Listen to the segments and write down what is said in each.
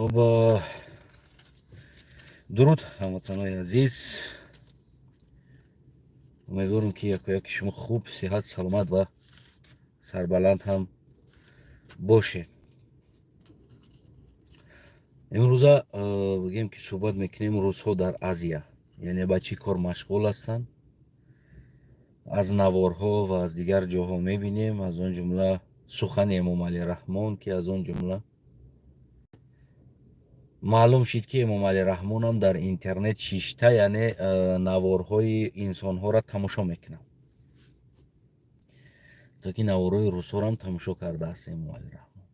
Хуб, дуруд, ҳамватанои азиз. Умедворам, ки якояки шумо хуб, сиҳат, саломат ва сарбаланд ҳам бошед. Имрӯза бигем, ки суҳбат мекунем рӯзҳо дар Азия, яъне ба чӣ кор машғул ҳастанд. Аз наворҳо ва аз дигар ҷоҳо мебинем, аз он ҷумла сухани Эмомалӣ Раҳмон, ки аз он ҷумла маълум шид, ки Эмомалӣ Раҳмонам дар интернет шишта, яъне наворҳои инсонҳоро тамошо мекунад, то ки наворҳои русҳоро тамошо кардааст Эмомалӣ Раҳмон.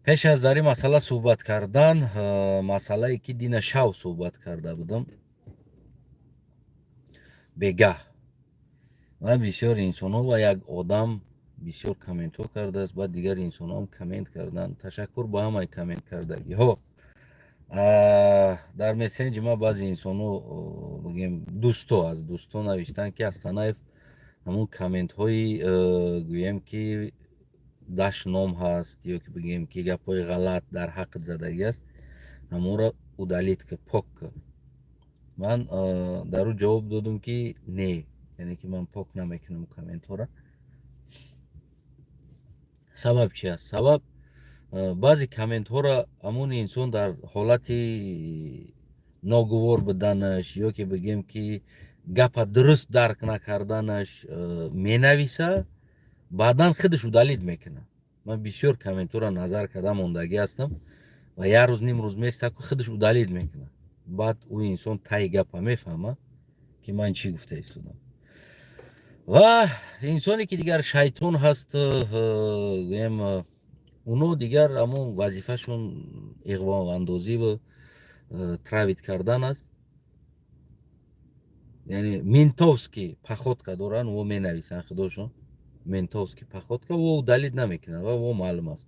Пеш аз дар ин масъала суҳбат кардан, масъалае ки дина шав суҳбат карда будам бегаҳ, ва бисёр инсонҳо ва як одам бисёр комментҳо кардааст, баъд дигар инсонҳоам коммент карданд. Ташаккур ба ҳамаи коммент кардагиҳо. Дар мессенҷи ма баъзе инсонҳо, бигем, дӯсто, аз дӯсто навиштанд, ки Астанаев, ҳамун комментҳои, гӯем ки, дашном ҳаст ё ки бигем, ки гапҳои ғалат дар ҳаққат задагӣ аст, ҳамонро удалить ка, пок ка. Ман дар ӯ ҷавоб додум, ки не, яъне ки ман пок намекунам комментҳоро. Сабаб чи аст? Сабаб, баъзе комментҳоро ҳамун инсон дар ҳолати ногувор буданаш ё ки бигем, ки гапа дуруст дарк накарданаш менависа, баъдан худаш удалить мекунад. Ман бисёр комментҳоро назар карда мондагӣ ҳастам ва як рӯз, ним рӯз местаку, худаш удалить мекунад. Баъд ӯ инсон таи гапа мефаҳмад, ки ман чӣ гуфта истодам. Ва инсоне ки дигар шайтон ҳаст, гӯем, уно дигар ҳамон вазифашон иғвоандозӣ травить кардан аст, яъне ментовский походка доранд. Во менависанд худошон ментовский походка, во удалить намекунанд ва во маълум аст.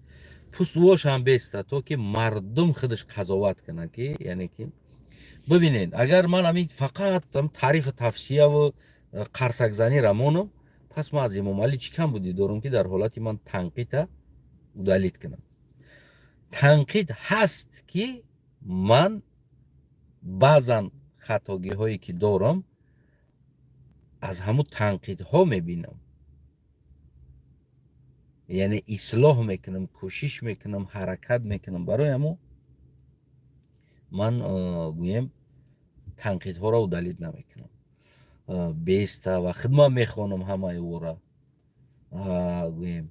Пусть вошам беста, то ки мардум худаш қазоват кунанд, ки яъне ки бибинед, агар ман ҳамин фақат таърифу тавсияву қарсакзаниро монам, пас ман аз Эмомалӣ чӣ кам будӣ дорам, ки дар ҳолати ман танқида удалить кунам? Танқид ҳаст, ки ман баъзан хатогиҳое ки дорам, аз ҳамун танқидҳо мебинам, яъне ислоҳ мекунам, кӯшиш мекунам, ҳаракат мекунам. Барои ҳамон ман, гӯем, танқидҳоро удалить намекунам, беста ва хидмат мехонам ҳамаи ӯра, гӯем,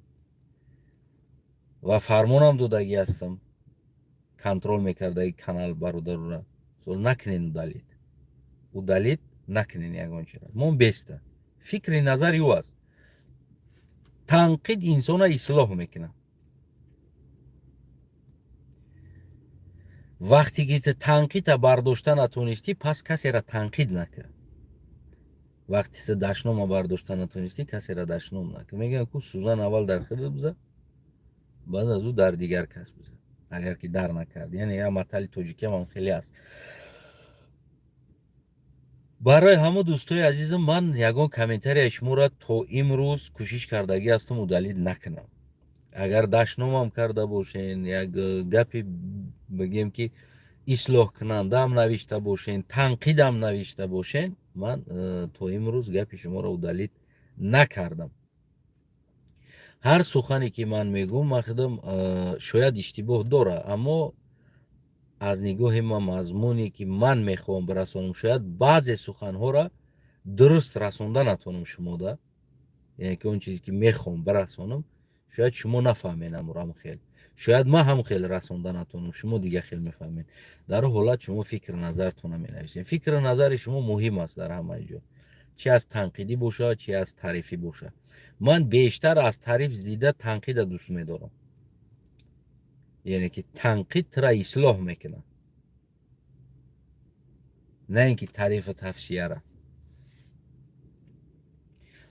ва фармонам додагӣ ҳастам контроль мекардаги канал бародарура: накунен удалить, удалить накунен ягон чира, мон беста, фикри назари ӯ аст. Танқид инсона ислоҳ мекунад. Вақте ки ту танқида бардошта натонистӣ, пас касеро танқид накун. Вақте ту дашнома бардошта натонистӣ, касеро дашном накун. Мегӯянд ку, сӯзан аввал дар худат биза, баъд аз ӯ дар дигар кас биза, агар ки дар накард. Яъне як матали тоҷикиам хеле аст. Барои ҳамо, дӯстои азизам, ман ягон комментарияи шуморо то имрӯз кӯшиш кардагӣ ҳастам удалить накунам. Агар дашномам карда бошен, як гапи, бигем, ки ислоҳкунандаам навишта бошен, танқидам навишта бошен, ман то имрӯз гапи шуморо удалить накардам. Ҳар сухане ки ман мегӯм, ман худам шояд иштибоҳ дора, аммо аз нигоҳи ман, мазмуне ки ман мехоҳам бирасонам, шояд баъзе суханҳоро дуруст расонда натонам шумода, яъне ки он чизе ки мехоҳам бирасонам, шояд шумо нафаҳмед амро хел, шояд ман ҳам хел расонда натонам, шумо дига хел мефаҳмед. Дар он ҳолат шумо фикру назартона менависед. Фикру назари шумо муҳим аст дар ҳамаи ҷо, чи аз танқидӣ бошад, чи аз таърифӣ бошад. Ман бештар аз таъриф дида танқида дӯст медорам, яъне ки танқид тура ислоҳ мекунад, на ин ки таърифу тавсияра.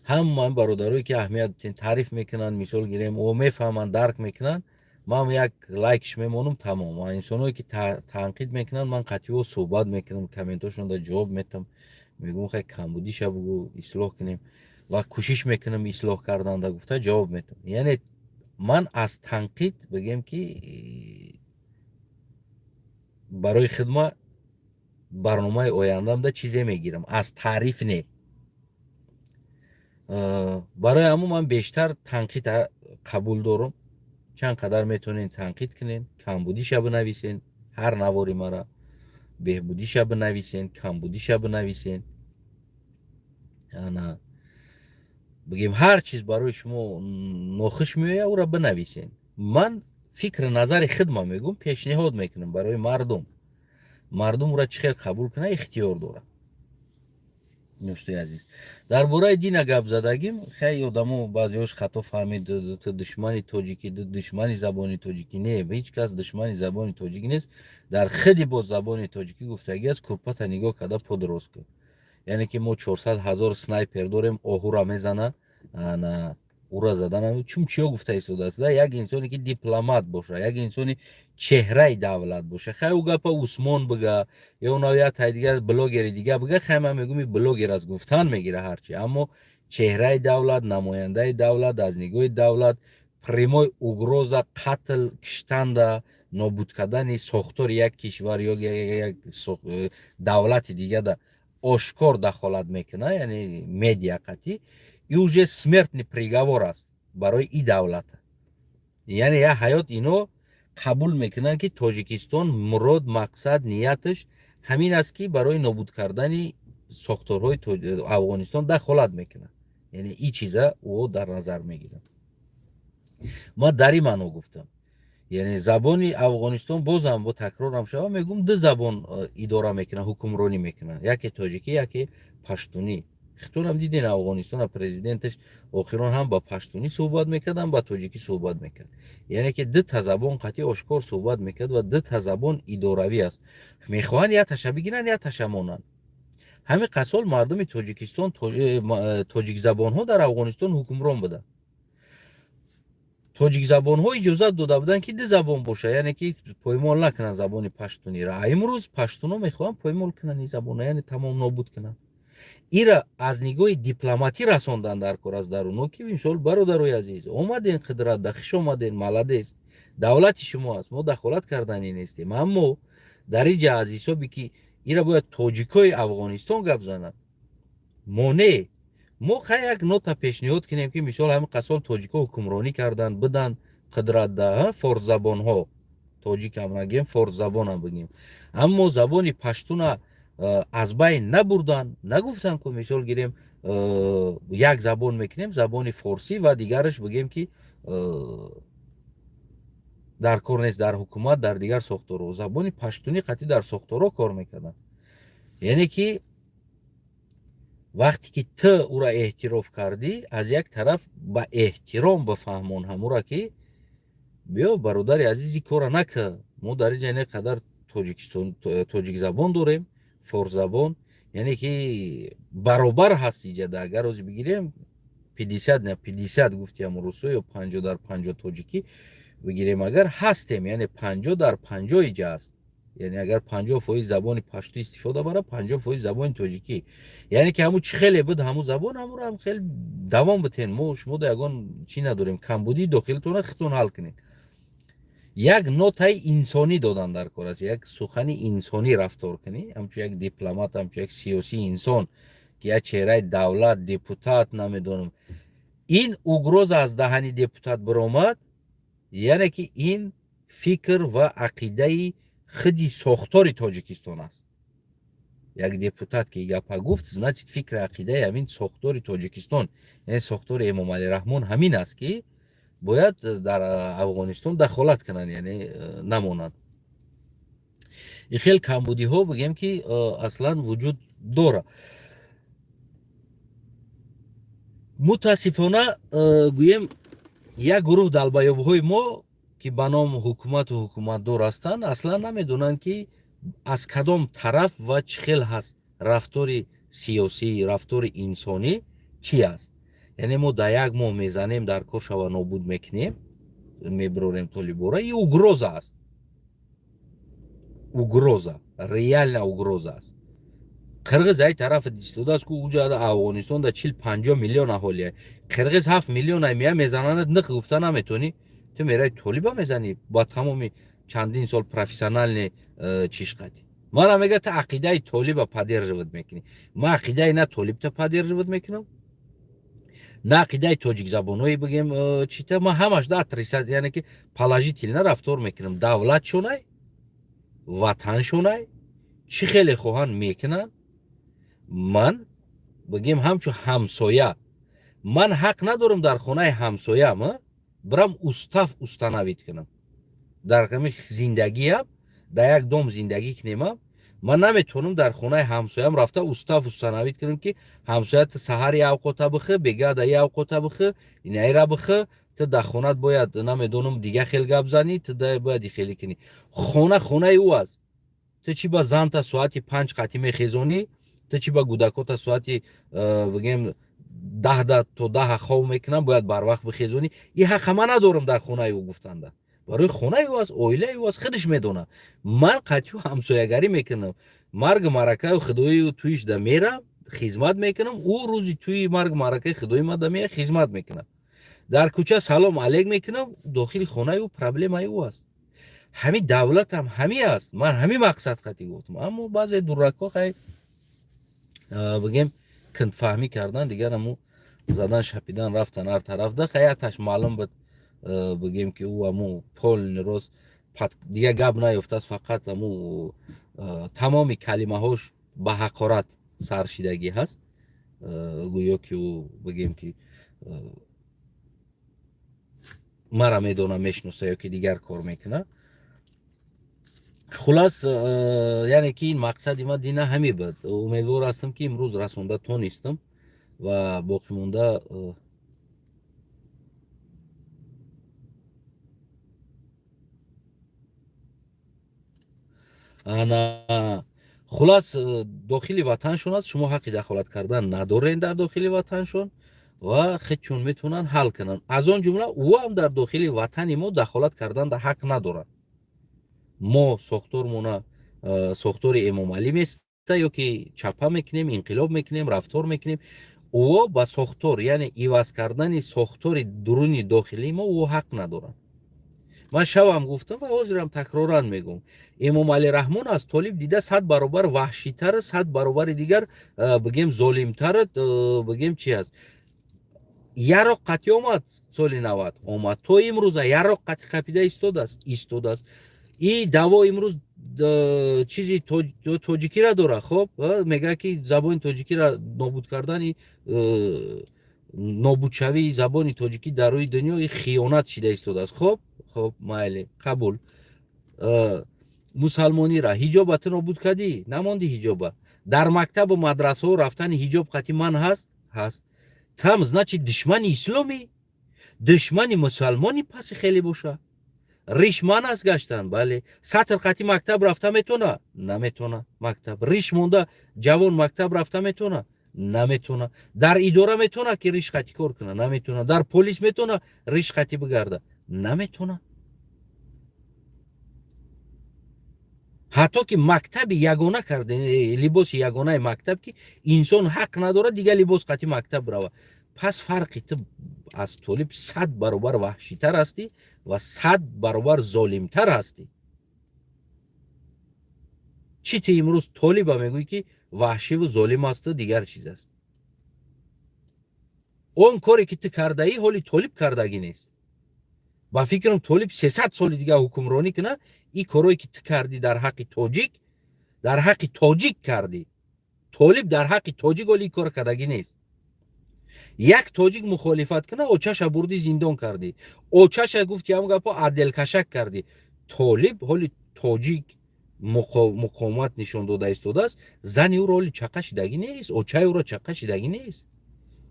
Ҳама бародарое ки аҳамият таъриф мекунанд, мисол гирем, о мефаҳманд, дарк мекунанд, ман як лайкш мемонам, тамом. Ва инсоное ки танқид мекунанд, ман қатъио суҳбат мекунам, комментҳошонда ҷавоб метам, мегӯм: «Хай, камбудиша бугӯ, ислоҳ кунем», ва кӯшиш мекунам ислоҳ карданда гуфта ҷавоб метам. Яъне ман аз танқид, бигем, ки Барои хидма барномаи ояндамда чизе мегирам, аз таъриф не. Барои ҳамун ман бештар танқид қабул дорам. Чанд қадар метавонед танқид кунед, камбудиша бинависен, ҳар навори мара беҳбудиша бинависен, камбудиша бинависен, ана бигем, ҳар чиз барои шумо нохуш меояд, ӯра бинависен. Ман фикри назари хидма мегӯм, пешниҳод мекунам барои мардум. Мардум ӯра чӣ хел қабул кунад, ихтиёр дорад. Дӯстои азиз, дар бораи дина гап задагим. Хеле одамо, баъзеҳош хато фаҳмид: ту душмани тоҷикӣ, ту душмани забони тоҷикӣ. Не, ҳеҷ кас душмани забони тоҷикӣ нест. Дар хиди боз забони тоҷикӣ гуфтагӣ аст: курпата нигоҳ карда по дуроз кун. Яъне ки мо 400 000 снайпер дорем, оҳура мезана, ана ура задан чун чиё гуфта истодааст. Як инсоне ки дипломат боша, як инсони чеҳраи давлат боша, хай, ӯ гапа Усмон бига ё оно як тай дигар блогери дига бига, хай, ман мегӯм, блогер аст, гуфтан мегира ҳарчи, аммо чеҳраи давлат, намояндаи давлат, аз нигоҳи давлат прямой угроза қатл, киштанда, нобуд кардани сохтори як кишвар ё як давлати дигада ошкор дахолат мекунад, яъне медиа қатъӣ, и уже смертный приговор аст барои и давлата. Яъне як ҳаёт ино қабул мекунанд, ки Тоҷикистон мурод, мақсад, нияташ ҳамин аст, ки барои нобуд кардани сохторҳои Афғонистон дахолат мекунад. Яъне и чиза ӯ дар назар мегирад. Ман дар ин маъно гуфтам. Яъне забони Афғонистон, бозам бо такрорам шава, мегӯм, ду забон идора мекунад, ҳукмронӣ мекунад: яке тоҷикӣ, яке паштунӣ. Хитонам диден, Афғонистона президенташ охирон ҳам ба паштунӣ суҳбат мекард, ҳам ба тоҷикӣ суҳбат мекард. Яъне ки дута забон қатъи ошкор суҳбат мекард ва дута забон идоравӣ аст. Мехоҳанд якташа бигиранд, якташа монанд. Ҳамин қасол мардуми Тоҷикистон, тоҷикзабонҳо дар Афғонистон ҳукмрон буданд. Тоҷикзабонҳо иҷозат дода буданд, ки ду забон боша, яъне ки поймол накунанд забони паштуниро. А имрӯз паштуно мехоҳанд поймол кунанд ин забонро, яъне тамом нобуд кунанд. Ира аз нигоҳи дипломатӣ расондан дар кор аст дар оно, ки мисол, бародарои азиз, омаден қудрат да, хиш омаден, молодец, давлати шумо аст, мо дахолат карданӣ нестем, аммо дар иҷа аз ҳисоби ки ира бояд тоҷикои Афғонистон гап занад, мо не. Мо хай як нота пешниҳод кунем, ки мисол ҳамин қасол тоҷико ҳукмронӣ карданд, буданд қудратда, форсзабонҳо, тоҷикам нагем, форсзабонам бигем, аммо забони паштуна аз байн набурданд. Нагуфтанд, ку мисол гирем, як забон мекунем, забони форсӣ, ва дигараш бигем, ки дар кор нест дар ҳукумат, дар дигар сохторҳо. Забони паштунӣ қатъӣ дар сохторҳо кор мекарданд. Яъне ки вақте ки ту ӯра эътироф кардӣ, аз як тараф ба эҳтиром бифаҳмон ҳамура, ки биё, бародари азиз, ин кора накар. Мо дар инҷа не қадар тоҷикистон тоҷикзабон дорем, форсзабон, яъне ки баробар ҳаст иҷада. Агар ҳозир бигирем, 50 на 50 гуфтиам русо ё 50 дар 50 тоҷикӣ бигирем, агар ҳастем, яъне 50 дар 50 иҷа аст. Яъне агар 50% забони пашту истифода барад, 50% забони тоҷикӣ, яъне ки ҳамун чӣ хеле буд ҳамун забон, ҳамуро ҳам хеле давом битен. Мо шумо да ягон чӣ надорем, камбудии дохилитона худтон ҳал кунед. Як нотаи инсонӣ додан дар кор аст, як сухани инсонӣ рафтор кунӣ, ҳамчун як дипломат, ҳамчун як сиёсии инсон, ки як чеҳраи давлат, депутат, намедонам. Ин угроза аз даҳани депутат биромад, яъне ки ин фикр ва ақидаи худи сохтори Тоҷикистон аст. Як депутат ки гапа гуфт, значит, фикри ақидаи ҳамин сохтори Тоҷикистон, яъне сохтори Эмомалӣ Раҳмон ҳамин аст, ки бояд дар Афғонистон дахолат кунанд, яъне намонанд. Ин хел камбудиҳо, бигем, ки аслан вуҷуд дорад. Мутаассифона, гӯем, як гурӯҳ далбаёбҳои мо, ки ба номи ҳукумату ҳукуматдор ҳастанд, аслан намедонанд, ки аз кадом тараф ва чӣ хел ҳаст рафтори сиёсӣ, рафтори инсонӣ чӣ аст. Яъне мо дар як моҳ мезанем, дар кор шава, нобуд мекунем, мебирорем толибора. И угроза аст, угроза, реально угроза аст. Қирғиз ай тараф истодааст, ку уҷа Афғонистон да 40-50 миллион аҳолия, қирғиз 7 миллион ай, мия мезананд, ниқ гуфта наметонӣ. Ту мераи толиба мезанӣ ба тамоми. Чандин сол профессиональный чишқати мара мега, ту ақидаи толиба поддерживать мекунӣ. Ман ақидаи на толибта поддерживать мекунам, на ақидаи тоҷикзабонои, бигем, чита. Ман ҳамаш да отрицать, яъне ки положительно рафтор мекунам. Давлатшонай, ватаншонай, чӣ хеле хоҳанд мекунанд. Ман, бигем, ҳамчун ҳамсоя ман ҳақ надорам дар хонаи ҳамсоям бирам устав установить кунам. Дар ҳами зиндагиам, дар як дом зиндагӣ кунемам, ман наметавонам дар хонаи ҳамсоям рафта устав установить кунам, ки ҳамсоя, ту саҳар я авқота бихӯ, бегада я авқота бихӯ, инаира бихӯ, ту дар хонат бояд, намедонам, дига хел гап занӣ, ту бояд хеле кунӣ. Хона хонаи ӯ аст. Ту чӣ ба занта соати 5 қатӣ мехезонӣ? Ту чӣ ба гудакота соати, бигем, 10 то 10 хов мекунам, бояд барвақт бихезонӣ? И ҳақа ман надорам дар хонаи ӯ гуфтанда. Барои хонаи ӯ аст, оилаи ӯ аст, худаш медонад. Ман қатъию ҳамсоягарӣ мекунам, маргу маъракаю худоию туишда мерам, хизмат мекунам. Ӯ рӯзи туи маргу маъракаи худои ма да мея, хизмат мекунам, дар кӯча салом алейк мекунам. Дохили хонаи ӯ проблемаи ӯ аст. Ҳами давлатам ҳами аст. Ман ҳами мақсад қатӣ гуфтам, аммо баъзе дуракҳо, хай, бигем, киндфаҳмӣ кардан, дигар аму задан, шапидан, рафтан ҳар тарафда. Хай, яташ маълум буд, бигем, ки ӯ аму полный рост дига гап наёфтааст, фақат аму тамоми калимаҳош ба ҳақорат саршидагӣ ҳаст. Гӯё ки ӯ, бигем, ки мара медона, мешиноса ё ки дигар кор мекунад. Хулас, яъне ки ин мақсади ма дина ҳаме буд. Умедвор ҳастам, ки имрӯз расонда тонистам ва боқимонда ана. Хулас, дохили ватаншон аст, шумо ҳаққи дахолат кардан надорен дар дохили ватаншон ва худшон метавонанд ҳал кунанд. Аз он ҷумла ӯ ҳам дар дохили ватани мо дахолат кардан да ҳақ надорад. Мо сохтормона сохтори Эмомалӣ места ё ки чапа мекунем, инқилоб мекунем, рафтор мекунем. Ӯ ба сохтор, яъне иваз кардани сохтори дуруни дохилии мо ӯ ҳақ надорад. Ман шавам гуфтам ва ҳозирам такроран мегӯм: Эмомалӣ Раҳмон аз толиб дида 100 баробар ваҳшитар, 100 баробари дигар, бигем, золимтар, бигем, чи аст. Яроқ қатъи омад, соли 90 омад, то имрӯза яроқ қатъи қапида истодааст. И даъво имрӯз чизи тоҷикира дора. Хоб, мегӯяд, ки забони тоҷикира нобуд кардани, нобудшавии забони тоҷикӣ дар рӯи дунё хиёнат шида истодааст. Хоб, майли, қабул. Мусалмонира, ҳиҷоба ту нобуд кардӣ, намонди ҳиҷоба. Дар мактабу мадрасаҳо рафтани ҳиҷоб қатъи ман ҳаст. Там, значит, душмани исломӣ, душмани мусалмони. Паси хеле боша, риш ман аст гаштан, бале, сатр қатъи мактаб рафта метавона, наметавона? Мактаб риш монда ҷавон мактаб рафта метавона, наметавона? Дар идора метавона, ки риш қатъи кор куна? Наметавона. Дар полис метавона риш қатъи бигарда? Наметавона. Ҳатто ки мактаби ягона карда, либоси ягонаи мактаб, ки инсон ҳақ надорад дигар либос қатъи мактаб рава. Пас фарқи ту аз толиб 100 баробар ваҳшитар ҳастӣ ва 100 баробар золимтар ҳастӣ. Чӣ, ту имрӯз толиба мегӯӣ, ки ваҳшиву золим асту дигар чиз аст. Он коре ки ту кардаӣ, ҳоли толиб кардагӣ нест. Ба фикрам, толиб 300 соли дигар ҳукмронӣ кунад, ин корое ки ту кардӣ дар ҳаққи тоҷик, дар ҳаққи тоҷик кардӣ, толиб дар ҳаққи тоҷик ҳоли ин кор кардагӣ нест. Як тоҷик мухолифат кунад, очаша бурдӣ, зиндон кардӣ, очаша гуфти ҳамн гапо, отделкашак кардӣ. Толиб ҳоли тоҷик муқовимат нишон дода истодааст, зани ӯро ҳоли чақа шидагӣ нест, очаи ӯро чақа шидагӣ нест.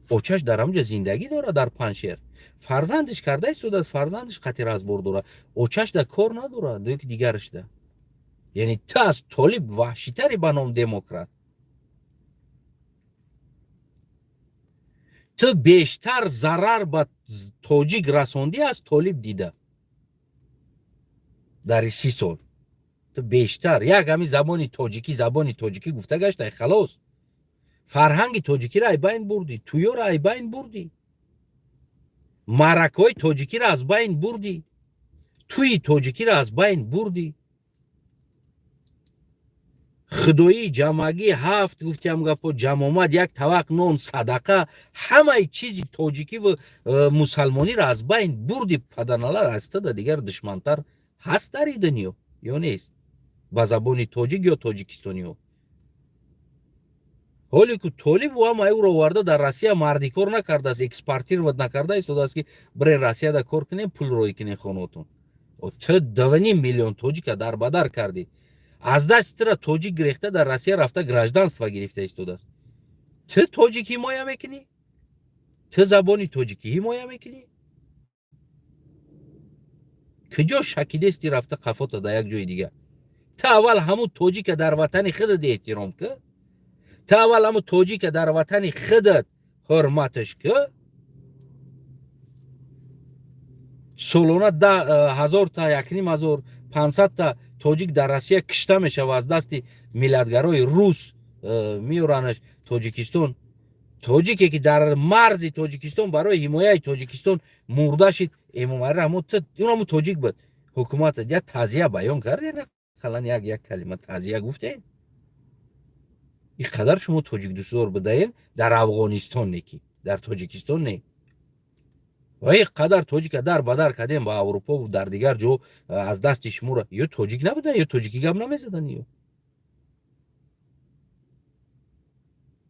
Очаш дар ҳамҷа зиндагӣ дорад, дар Паншер фарзандиш карда истодааст, фарзандиш қатъи разбор дорад, очаш да кор надорад ки дигарашда. Яъне ту аз толиб ваҳшитари ба ном демократ. Ту бештар зарар ба тоҷик расондӣ аз толиб дида дар 30 сол. Ту бештар як ҳамин забони тоҷикӣ, забони тоҷикӣ гуфта гаштай, халос, фарҳанги тоҷикиро ай байн бурдӣ, туёро ай байн бурдӣ, маъракаҳои тоҷикиро аз байн бурдӣ. Тӯи тоҷикиро аз байн бурдӣ. Худоӣ, ҷамъагӣ, ҳафт гуфтиам гапо, ҷамъомад, як тавақ нон, садақа, ҳамаи чизи тоҷикиву мусалмониро аз байн бурди. Паданалар, аз тада дигар душмантар ҳаст дар и дунё ё нест ба забони тоҷик ё тоҷикистониҳо? Ҳоле ку толиб ҳама ӯро оварда дар Россия мардикор накардааст, экспортировать накарда истодааст, ки бирен Россияда кор кунем, пул роӣ кунем хонотон. Ту 2,5 миллион тоҷика дар бадар кардӣ. Аз дасти тура тоҷик гирехта, дар Россия рафта, гражданство гирифта истодааст. Ту тоҷик ҳимоя мекунӣ? Ту забони тоҷикӣ ҳимоя мекунӣ? Куҷо шакидести рафта қафота дар як ҷои дигар? Ту аввал ҳамун тоҷика дар ватани худат эҳтиром ки. Ту аввал ҳамун тоҷика дар ватани худат ҳурматаш ки. Солона 10 000-та, 1,5 ҳазор, 500-та тоҷик дар Россия кишта мешава аз дасти миллатгарои рус, меоранаш Тоҷикистон. Тоҷике ки дар марзи Тоҷикистон барои ҳимояи Тоҷикистон мурда шид, Эмомалӣ Раҳмон, ҳамун тоҷик буд, ҳукумат як таъзия баён кардем, ақаллан як калима таъзия гуфтем. Ин қадар шумо тоҷикдӯстдор будаен дар Афғонистон не, ки дар Тоҷикистон не. Ва ин қадар тоҷика дар бадар кардем ба Аврупо, дар дигар ҷо аз дасти шуморо. Ё тоҷик набудан, ё тоҷикӣ гап намезадан, ё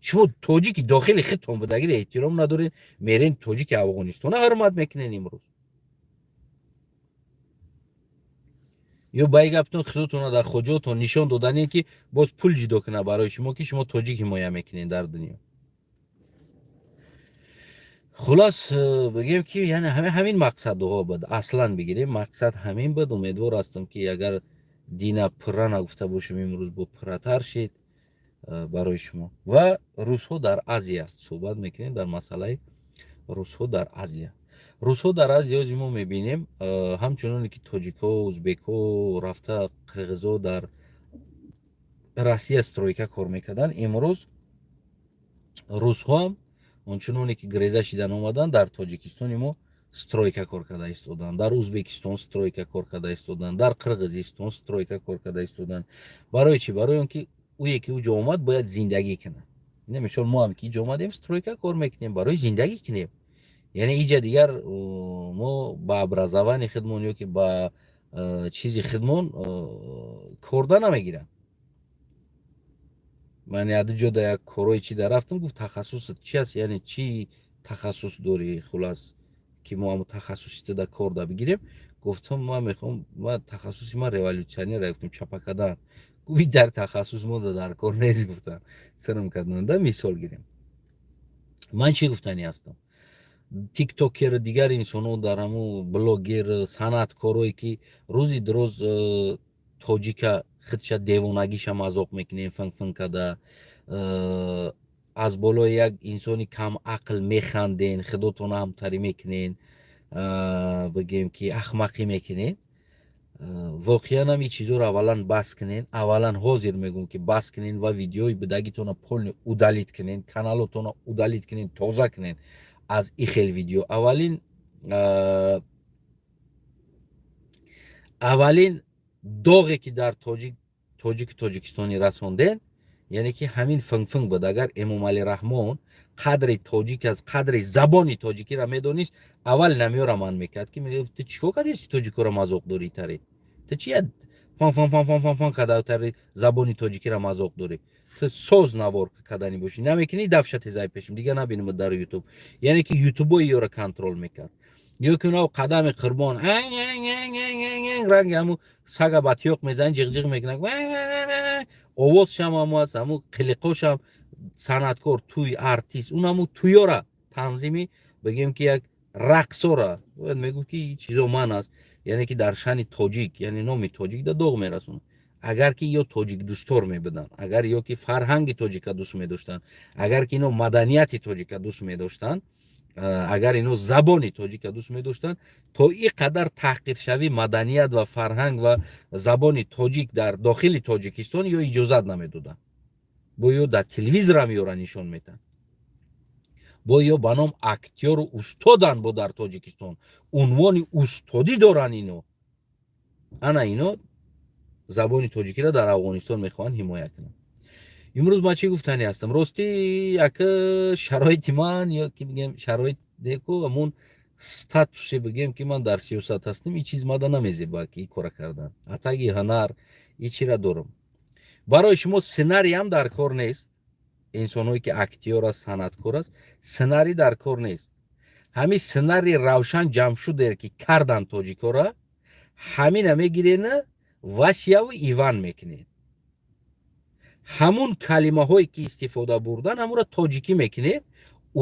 шумо тоҷики дохили худтон будагиро эҳтиром надоред, мерен тоҷики Афғонистона ҳурмат мекунед имрӯз. Ё ба ин гаптон худотона дар хоҷотон нишон додане, ки боз пул ҷудо кунад барои шумо, ки шумо тоҷик ҳимоя мекунед дар дунё. Хулос, бигем, ки яъне ҳамин мақсадҳо буд. Аслан бигирем, мақсад ҳамин буд. Умедвор ҳастам, ки агар дина пурра нагуфта бошем, имрӯз бо пурратар шид барои шумо. Ва русҳо дар Азия суҳбат мекунем, дар масъалаи русҳо дар Азия. Русҳо дар Азия ози мо мебинем, ҳамчуноне ки тоҷикҳо, узбекҳо рафта, қирғизо дар Россия стройка кор мекарданд, имрӯз русҳо ҳам ончуноне ки греза шидан омаданд, дар Тоҷикистони мо стройка кор карда истоданд, дар Узбекистон стройка кор карда истоданд, дар Қирғизистон стройка кор карда истоданд. Барои чӣ? Барои он ки ӯе ки ӯ ҷо омад, бояд зиндагӣ кунад. Ина мисол, мо ҳам ки иҷо омадем, стройка кор мекунем барои зиндагӣ кунем. Яъне иҷа дигар мо ба образование худмон ё ки ба чизи худмон корда намегиранд. Ман яду ҷо да як корои чи да рафтам, гуфт: «Тахассусат чи аст?» Яъне чӣ тахассус дорӣ, хулас, ки мо ҳамо тахассусита да кор да бигирем. Гуфтам: «Ман мехоҳам, ман тахассуси ман революционер». Гуфтам: «Чапа кардан». Гуфт: «Дар тахассус мо да дар кор нест», гуфтам. Сирм кардан да. Мисол гирем, ман чӣ гуфтанӣ ҳастам? Тиктокер, дигар инсонҳо, дар ҳамо блогер, санъаткорое ки рӯзи дуроз тоҷика худша девонагиша мазоқ мекунем, фин-фин карда, аз болои як инсони камақл механден, худотона ҳамтарӣ мекунен, бигем ки ахмақӣ мекунен. Воқеан ҳам ин чизоро аввалан бас кунен. Аввалан ҳозир мегӯм, ки бас кунен ва видеои будагитона полный удалить кунен, каналотона удалить кунен, тоза кунен аз и хел видео. Аввалин доғе ки дар тоҷику тоҷикистонӣ расонден, яъне ки ҳамин финфин буд. Агар Эмомалӣ Раҳмон қадри тоҷик аз қадри забони тоҷикиро медонист, аввал намёра ман мекард, ки мегуфт: «Ту чӣ кор кардеси, тоҷикоро мазоқ дорӣ? Тари ту чи фан фан фан фан фан фан када, тари забони тоҷикиро мазоқ дорӣ? Ту соз навор кардани бошӣ, намекунӣ, дафша тезай пешим, дигар набинем дар Ютуб». Яъне ки ютубои ёро контроль мекард. Ё ки унав қадами қурбон ранги ҳаму сага ба тиёқ мезанӣ, ҷиғ-ҷиғ мекунад, овозшам ҳаму аст, ҳаму қилиқошам. Санъаткор, туй артист, он ҳаму туёра танзими, бигем ки як рақсора бояд мегуфт, ки чизо ман аст, яъне ки дар шани тоҷик, яъне номи тоҷик да доғ мерасонад. Агар ки ё тоҷикдӯстор мебуданд, агар ё ки фарҳанги тоҷика дӯст медоштанд, агар ки ино маданияти тоҷика дӯст медоштанд, агар ино забони тоҷика дӯст медоштанд, то ин қадар таҳқиршавӣ маданият ва фарҳанг ва забони тоҷик дар дохили Тоҷикистон ё иҷозат намедоданд. Бо ё дар телевизорам ёра нишон метаҳанд, бо ё ба ном актёру устоданд, бо дар Тоҷикистон унвони устодӣ доранд ино. Ана ино забони тоҷикиро дар Афғонистон мехоҳанд ҳимоя кунанд. Имрӯз ман чӣ гуфтанӣ ҳастам? Ростӣ, яка шароити ман, ё ки бигем, шароит деку, ҳамун статусе бигем, ки ман дар сиёсат ҳастам, ин чиз мада намезеба, ки ин кора кардан. Атаги ҳунар ин чира дорам. Барои шумо сценариям дар кор нест. Инсонҳое ки актёр аст, санъаткор аст, сценарий дар кор нест. Ҳамин сценарий Равшан Ҷамшудер, ки кардан тоҷикора, ҳамина мегирена, Васяву Иван мекунед. Ҳамун калимаҳое ки истифода бурдан, ҳамуро тоҷикӣ мекунед.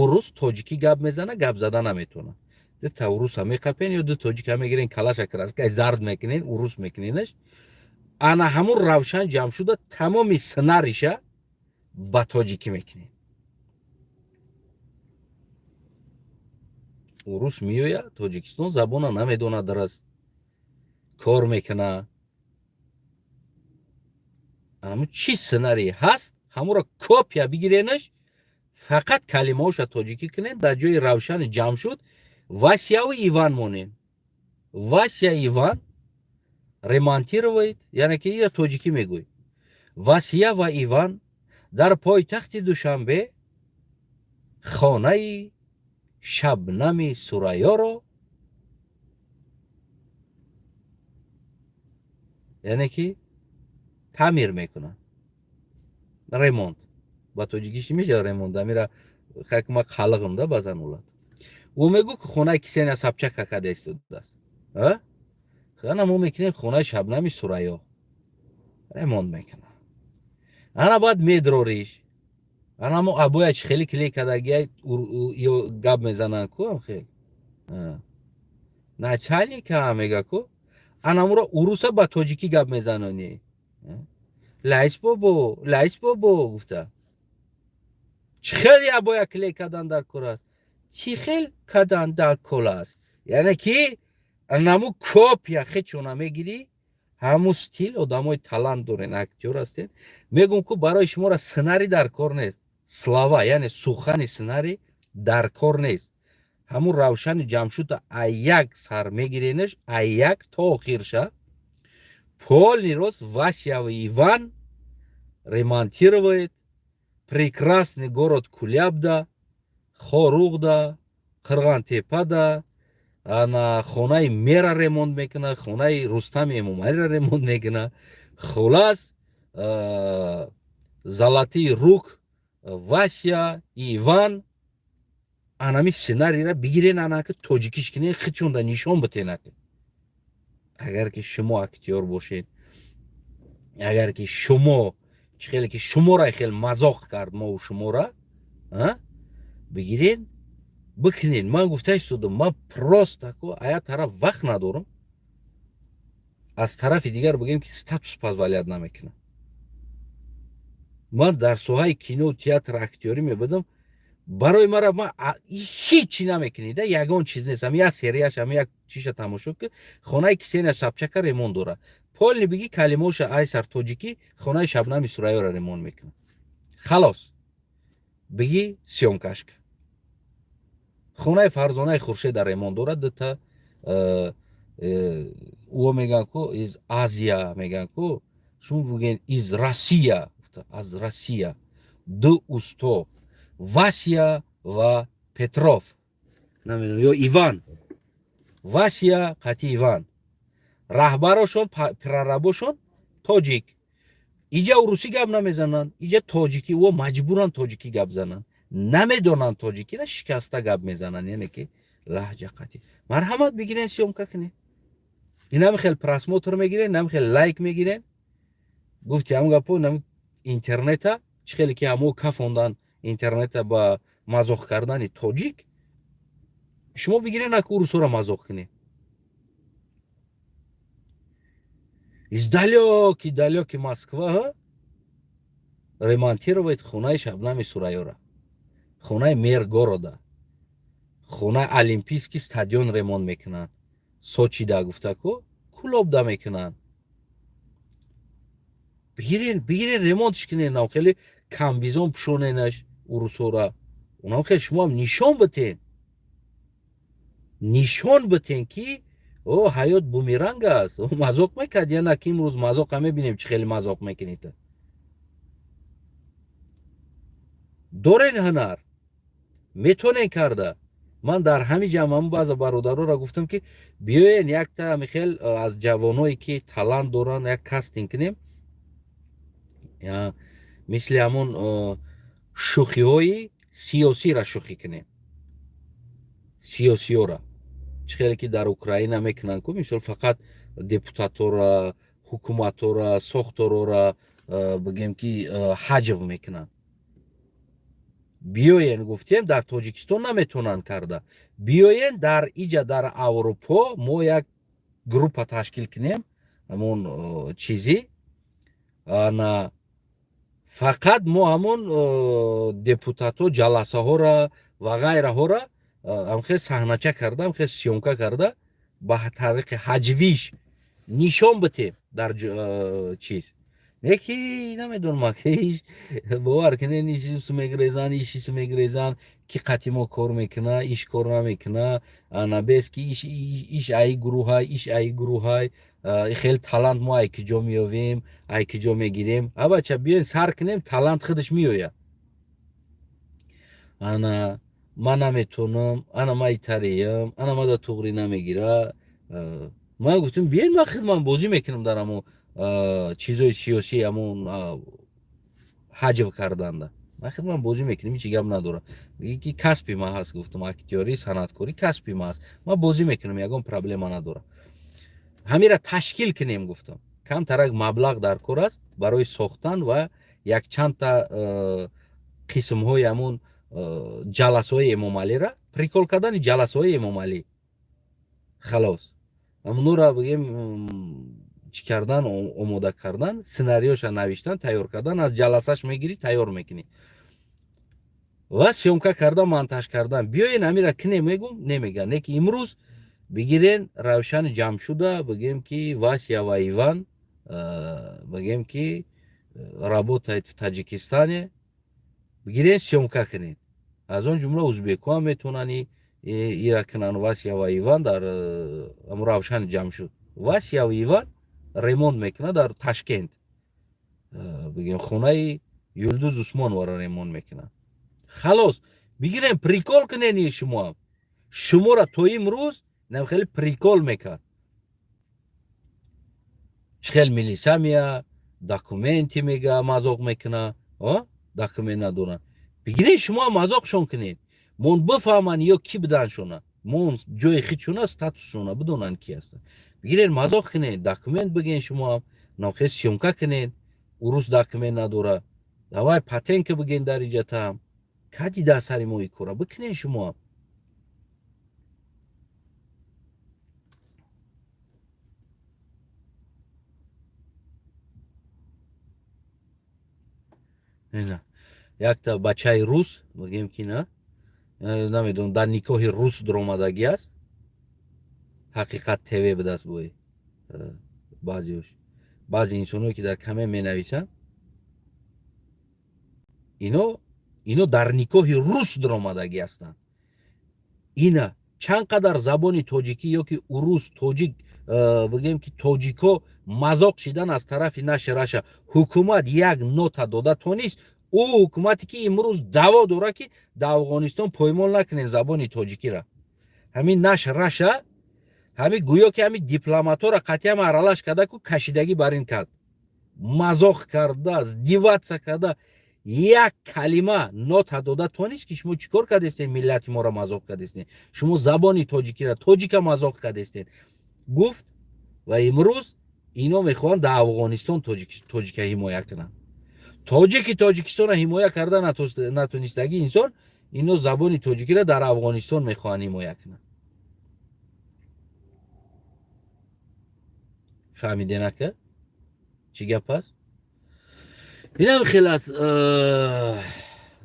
Урус тоҷикӣ гап мезана, гап зада наметавонад. Дута уруса меқапен ё ду тоҷика мегирен, калаша краска зард мекунен, урус мекуненаш. Ана ҳамун Равшан Ҷамшуда тамоми сценариша ба тоҷикӣ мекунем. Урус меояд Тоҷикистон, забона намедонад, дараз кор мекуна. Ҳамун чӣ сценарий ҳаст, ҳамуро копия бигиренаш, фақат калимаҳоша тоҷикӣ кунед. Дар ҷои Равшани Ҷамшуд Васяву Иван монен. Вася Иван ремонтировает, яъне ки ира тоҷикӣ мегӯй: Васия ва Иван дар пойтахти Душанбе хонаи Шабнами Сурайёро, яъне ки таъмир мекунанд. Ремонт ба тоҷикӣ чӣ мешавад? Ремонт амира ма қалиғм да баъзан улад. Ӯ мегӯ, ки хонаи Ксения Собчака када истодааст. Ана мо мекунем, хонаи Шабнами Сурайё ремонт мекунад. Ана баъд медрориш, ана мо абоя чи хеле клей кардагия, ё гап мезананд ку, ам хел начальника мега ку, анамуро уруса ба тоҷикӣ гап мезанонӣ: «Лайс бобо, лайс бобо» гуфта. Чӣ хел абоя клей кардан дар кор аст, чӣ хел кардан дар кор аст? Яъне ки наму копия хечона мегирӣ, ҳамун стил. Одамои талант дорен, актёр ҳастен. Мегӯм ку, барои шуморо сценарий дар кор нест, слова, яъне сухани сценарий дар кор нест. Ҳамун Равшани Ҷамшуда а як сар мегиренаш, а як то охирша, полный рост. Вася Иван ремонтировает прекрасный город Кулябда, Хоруғда, Қирғантепада. Ана хонаи мера ремонт мекунад, хонаи Рустами Эмомалиро ремонт мекунад. Хулас, золотые рук Вася и Иван. Анами сценарийра бигирен, анаки тоҷикиш кинен, хичонда нишон битенаки. Агар ки шумо актёр бошед, агар ки шумо чӣ хеле ки шуморо хел мазоқ кард, мову шумора бигирен, бикунед. Ман гуфта истодам, ман просто ку ая тараф вақт надорам, аз тарафи дигар бигӯем, ки статус позволять намекунам. Ман дар соҳаи кино, театр, актёрӣ мебудам, барои мара ма ҳичи намекунӣ да, ягон чиз нест. Ам як серияш, ам як чиша тамошо ки, хонаи Ксения Собчака ремонт дора. Полный биги, калимаоша айсар тоҷикӣ, хонаи Шабнами Сурайёро ремонт мекунад. Халос, биги, съёмкашка. Хонаи Фарзонаи Хуршеда ремонт дорад, дута ӯ мегӯянд ку, из Азия мегӯянд ку, шумо бигӯед из Россия, аз Россия ду усто, Вася ва Петров, намедонам, ё Иван, Вася қати Иван, раҳбарошон, прорабошон тоҷик. Иҷа урусӣ гап намезананд, иҷа тоҷикӣ. О, маҷбуранд тоҷикӣ гап зананд, намедонанд тоҷикира, шикаста гап мезананд, яъне ки лаҳҷа қатӣ. Марҳамат, бигирен, съёмка кунед. Инами хел просмотр мегирен, инами хел лайк мегирен. Гуфти ҳам гапо, инами интернета чӣ хеле ки ҳамо кафондан интернета ба мазоқ кардани тоҷик, шумо бигирен, аку урусҳоро мазоқ кунед. Из далёкий далёкий Москва ремонтировать хонаи Шабнами Сурайёра, хонаи мэр города, хонаи Олимпийский стадион ремонт мекунанд Сочида, гуфта ку, Кулобда мекунанд. Бигирен, бигирен, ремонтш кунен, нав хеле камбизон пӯшоненаш урусҳора. Унам хеле шумоам нишон битен, нишон битен, ки О, ҳаёт бумеранг аст. Мазоқ мекард я на, ки имрӯз мазоқа мебинем, чӣ хеле мазоқ мекунед. Дорен ҳунар, метонен карда. Ман дар ҳамин ҷамъ ҳамн баъза бародароро гуфтам, ки биёен, якта ҳамихел аз ҷавоное, ки талант доранд, як кастинг кунем, мисли ҳамон шӯхиҳои сиёсиро шӯхӣ кунем, сиёсиёра, чӣ хеле ки дар Украина мекунанд ку, мисол, фақат депутатора, ҳукуматора, сохторора, бигем ки, ҳаҷв мекунанд. Биёен, гуфтем, дар Тоҷикистон наметавонанд карда, биёен, дар иҷа, дар Аврупо мо як группа ташкил кунем, ҳамон чизи на фақат мо ҳамон депутатҳо, ҷаласаҳора ва ғайраҳора ҳамхел саҳнача карда, ҳамхел съёмка карда, ба тариқи ҳаҷвиш нишон битем дар чиз. Не ки намедонам, ки бовар кунед, ишису мегрезан, ишису мегрезан, ки қати мо кор мекуна, иш кор намекуна, ана бес ки иш ай гурӯҳай, иш ай гурӯҳай, хеле талант мо ай киҷо меёвем, ай киҷо мегирем? Абача, биёен, сар кунем, талант худаш меояд. Ана ман наметонам, ана ман итареям, ана мада туғрӣ намегира. Ман гуфтам, биёен, ман худман бозӣ мекунам дар ҳамон чизои сиёсӣ, ҳамон ҳаҷв карданда ман худман бозӣ мекунем, ҳеҷ гап надорам, ки касби ман ҳаст. Гуфтам, актёрӣ, санъаткорӣ касби ман ҳаст, ман бозӣ мекунам, ягон проблема надорам. Ҳамира ташкил кунем, гуфтам, камтарак маблағ дар кор аст барои сохтан ва якчандта қисмҳои ҳамон ҷаласаҳои Эмомалира прикол кардани, ҷаласаҳои Эмомалӣ, халос, ҳамонура бигем, чӣ кардан, омода кардан, сценариёша навиштан, тайёр кардан, аз ҷаласаш мегирӣ, тайёр мекунӣ ва съёмка кардан, монтаж кардан. Биёен, ҳамира кунем, мегум, немеган. Не ки имрӯз бигирен Равшани Ҷамшуда, бигем ки Вася ва Иван, бигем ки работает в Таджикистане, бигирен, съёмка кунед. Аз он ҷумла узбекҳо ҳам метавонанд ира кунанд. Вася ва Иван дар ҳамун Равшани Ҷамшуд, Вася ва Иван ремонт мекунад дар Ташкент, бигем, хонаи Юлдуз Усмоноваро ремонт мекунад. Халос, бигирем, прикол кунен. Шумоам, шуморо то имрӯз нам хеле прикол мекард, чӣ хел милиса мея, документи мега, мазоқ мекуна, документ надоранд. Бигирен, шумо мазоқшон кунед, мон бифаҳманд ё ки буданшона, мон ҷои хичуна, статусшона бидонанд, ки ҳастанд. Бигирен, мазоқ кунед, документ биген, шумоам намхел съёмка кунед. Урус документ надора, давай патенка биген, дар иҷатам кади дар сари мо икора бикунед шумоам. Якта бачаи рус, бигем ки, на намедонам, дар никоҳи рус дуромадагӣ аст, Ҳақиқат ТВ будааст. Бои баъзеош, баъзе инсоное ки дар коммент менависанд, ино дар никоҳи рус дуромадагӣ ҳастанд. Ина чанд қадар забони тоҷикӣ ё ки урус, тоҷик, бигем ки тоҷико мазоқ шидан аз тарафи наши Раша, ҳукумат як нота дода тонист. Ӯ ҳукумате ки имрӯз даъво дорад, ки дар Афғонистон поймол накунед забони тоҷикира, ҳамин наш Раша, ҳамин гӯё ки ҳамин дипломатҳоро қатъиам аралаш карда ку, кашидагӣ бар ин кард, мазоқ карда, издеваться карда, як калима нота дода тонист, ки шумо чӣ кор кардестед, миллати моро мазоқ кардестед, шумо забони тоҷикира, тоҷика мазоқ кардестед, гуфт. Ва имрӯз ино мехоҳанд дар Афғонистон тоҷика ҳимоя кунанд. Тоҷики Тоҷикистонро ҳимоя карда натонистагӣ инсон, ино забони тоҷикиро дар Афғонистон мехоҳанд ҳимоя кунанд. Фаҳмиден, ака, чӣ гап аст? Инам хел аст,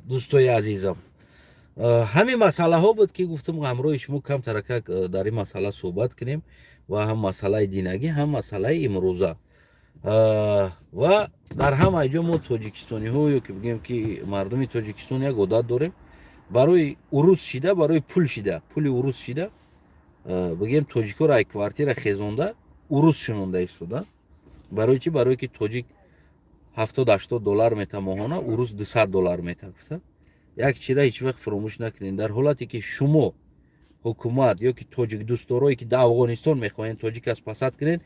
дӯстои азизам. Ҳамин масъалаҳо буд, ки гуфтам, ҳамроҳи шумо камтаракак дар ин масъала суҳбат кунем, ва ҳам масъалаи динагӣ, ҳам масъалаи имрӯза. Ва дар ҳамаи ҷо мо тоҷикистониҳо, ё ки бигӯем ки мардуми Тоҷикистон, як одат дорем: барои урус шида, барои пул шида, пули урус шида. Бигем, тоҷикоро ай квартира хезонда, урус шунонда истода. Барои чӣ? Барое ки тоҷик 70-80 доллар мета моҳона, урус 200 доллар мета. Гуфта, як чира ҳеҷ вақт фуромӯш накунед: дар ҳолате ки шумо ҳукумат ё ки тоҷикдӯстдорое, ки дар Афғонистон мехоҳед тоҷик аз пасад кунед,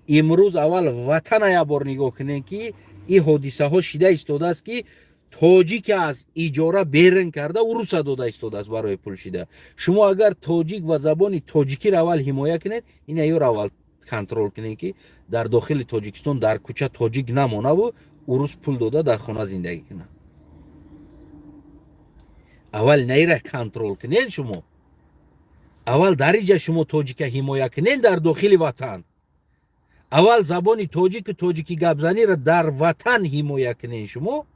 имрӯз аввал ватана як бор нигоҳ кунед, ки ин ҳодисаҳо шида истодааст, ки тоҷик аз иҷора берун карда, уруса дода истодааст барои пул шида. Шумо агар тоҷик ва забони тоҷикиро аввал ҳимоя кунед, ин ёро аввал контрол кунед, ки дар дохили Тоҷикистон дар кӯча тоҷик намонаву урус пул дода дар хона зиндагӣ кунад. Аввал наира контрол кунед. Шумо аввал дар иҷа шумо тоҷика ҳимоя кунед дар дохили ватан. Аввал забони тоҷику тоҷикӣ гапзаниро дар ватан ҳимоя кунед шумо,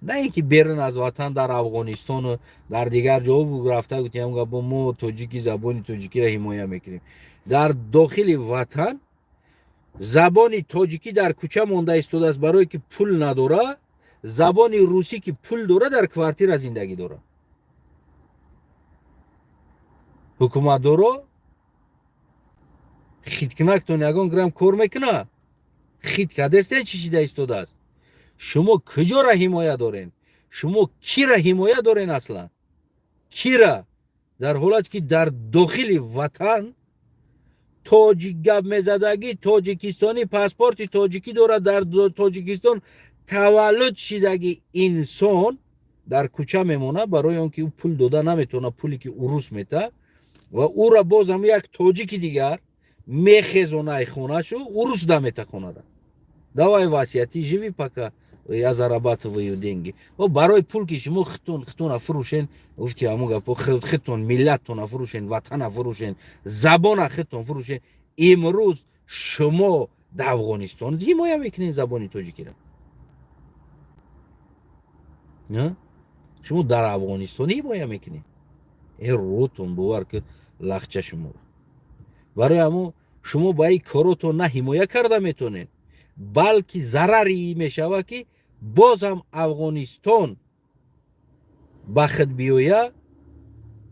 на ин ки берун аз ватан, дар Афғонистону дар дигар ҷо рафта гуфтем, гапо, мо тоҷики, забони тоҷикиро ҳимоя мекунем. Дар дохили ватан забони тоҷикӣ дар кӯча монда истодааст, барое ки пул надора. Забони русӣ, ки пул дора, дар квартира зиндагӣ дорад. Ҳукуматдоро, хиткунактон ягон грамм кор мекуна? Хит кардестен, чӣ шида истодааст? Шумо куҷора ҳимоя дорен? Шумо кира ҳимоя дорен аслан, кира? Дар ҳолате ки дар дохили ватан тоҷик гап мезадагӣ, тоҷикистонӣ, паспорти тоҷикӣ дорад, дар Тоҷикистон таваллуд шидагӣ инсон дар кӯча мемонад, барои он ки ӯ пул дода наметавонад, пуле ки урус мета, ва ӯра боз ҳам як тоҷики дигар мехезона ай хонашу, урус дамета хонара: «Давай, Вася, ты живи, пока я зарабатываю деньги». О, барои пул ки шумо хитон хитона фурӯшен, гуфти ҳамун гапо, хитон миллаттона фурӯшен, ватана фурӯшен, забона хитон фурӯшен. Имрӯз шумо дар Афғонистон ҳимоя мекунед забони тоҷикиро? Шумо дар Афғонистон ҳимоя мекунед? Э, рӯтон бовар ки лахча шуморо. Барои ҳамун шумо ба ин коротон на ҳимоя карда метавонед, балки зарари мешавад, ки боз ҳам Афғонистон ба худ биёя,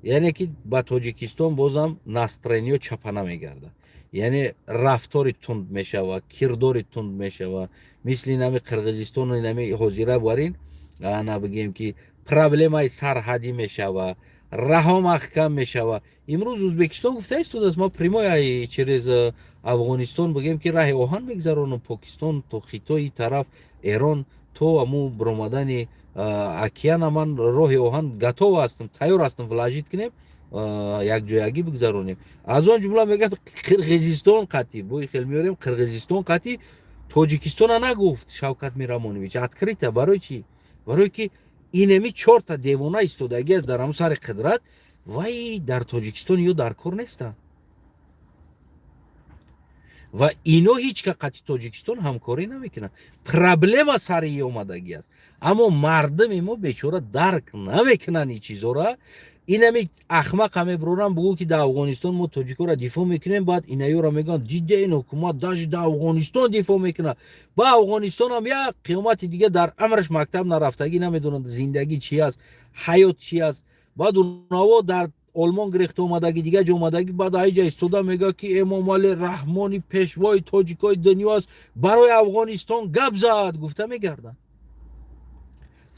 яъне ки ба Тоҷикистон бозам настроение ё чапана мегардад, яъне рафтори тунд мешавад, кирдори тунд мешавад, мисли нами Қирғизистону нами ҳозира барин. Ана, бигем, ки проблемаи сарҳадӣ мешавад, раҳо маҳкам мешавад. Имрӯз Ӯзбекистон гуфта истодааст: мо прямой через Афғонистон, бигем, ки раҳи оҳан мегзаронам Покистон то Хитои тараф, Эрон, то аму биромадани океана. Ман роҳи оҳан готов ҳастам, тайёр ҳастам, вложить кунем, якҷоягӣ бигзаронем. Аз он ҷумла мегӯяд, Қирғизистон қатӣ бои хел меорем, Қирғизистон қатӣ. Тоҷикистона нагуфт Шавкат Мирамонович открыто. Барои чӣ? Барое ки инеми чорта девона истодагӣ аст дар ҳамун сари қудрат, вай дар Тоҷикистон ё дар кор нестанд ва ино ҳеҷ ка қати Тоҷикистон ҳамкорӣ намекунанд. Проблема сари омадагӣ аст, аммо мардуми мо бечора дарк намекунанд ин чизора. Инами ахмақа мебурорам, бугӯ, ки дар Афғонистон мо тоҷикоро дифоъ мекунем. Баъд инаёро мегӯянд: «Диде, ин ҳукумат даже дар Афғонистон дифоъ мекунад». Ба Афғонистонам як қиёмати дига, дар амраш мактаб нарафтагӣ, намедонад зиндагӣ чи аст, ҳаёт чи аст. Баъд унаво дар Олмон гирехта омадагӣ, дигар ҷо омадагӣ, баъд аиҷа истода мегӯяд, ки Эмомалӣ Раҳмони пешвои тоҷикои дунё аст, барои Афғонистон гап зад, гуфта мегарданд.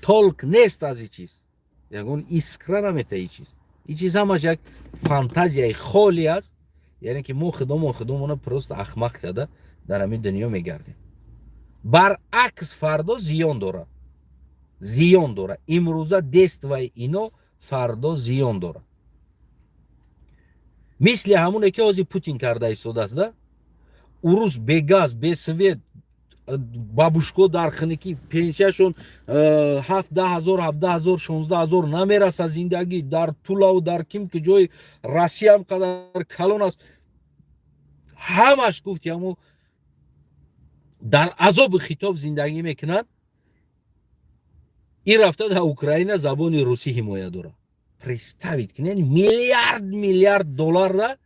Толк нест аз ин чиз, ягон искра намета ин чиз. Ин чиз ҳамаш як фантазияи холӣ аст, яъне ки мо худомон худомона просто ахмақ карда дар ҳамин дунё мегардем. Баръакс, фардо зиён дорад, зиён дорад. Имрӯза действия и ино фардо зиён дорад, мисли ҳамоне ки ҳозир Путин карда истодааст да. Урус бегаз, бесвет, бабушка дар хиникӣ, пенсияшон 7-10 ҳазор, 17 ҳазор, 16 ҳазор намераса. Зиндагӣ дар Тулаву дар ким ки ҷои Россиям қадар калон аст, ҳамаш гуфти ҳамо дар азобу хитоб зиндагӣ мекунанд. Ин рафта дар Украина забони русӣ ҳимоя дорад. Представить кунед, миллиард миллиард долларра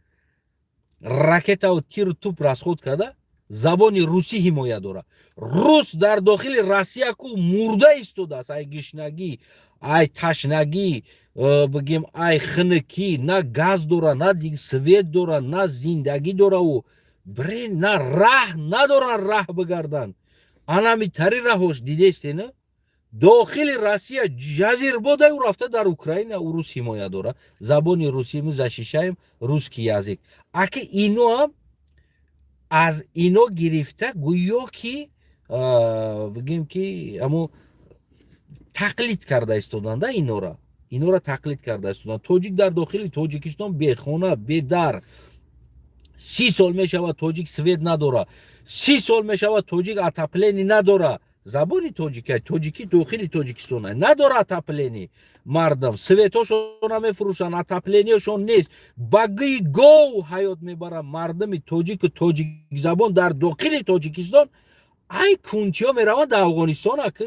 ракетаву тиру туп расход карда, забони русӣ ҳимоя дорад. Рус дар дохили Россия ку мурда истодааст, ай гишнагӣ, ай ташнагӣ. Бигем, ай хинакӣ на газ дора, на свет дора, на зиндагӣ дораву бирен, на раҳ надоран, раҳ бигарданд. Анами тари раҳош дидестена, дохили Россия ҷазирбода, ӯ рафта дар Украина урус ҳимоя дора. Забони русӣ, мы защищаем русский язык. Аки иноам аз ино гирифта, гӯё ки бигем ки амо тақлид карда истоданда, инора тақлид карда истоданд. Тоҷик дар дохили Тоҷикистон бехона, бедар, 30 сол мешавад тоҷик свет надора, 30 сол мешавад тоҷик отопление надора. Забони тоҷика, тоҷикӣ дохили Тоҷикистон надора отопление. Мардам светошона мефурӯшанд, отоплениешон нест, ба гӯи гов ҳаёт мебаранд. Мардами тоҷику тоҷикзабон дар дохили Тоҷикистон ай кунтиё мераванд дар Афғонистон, аки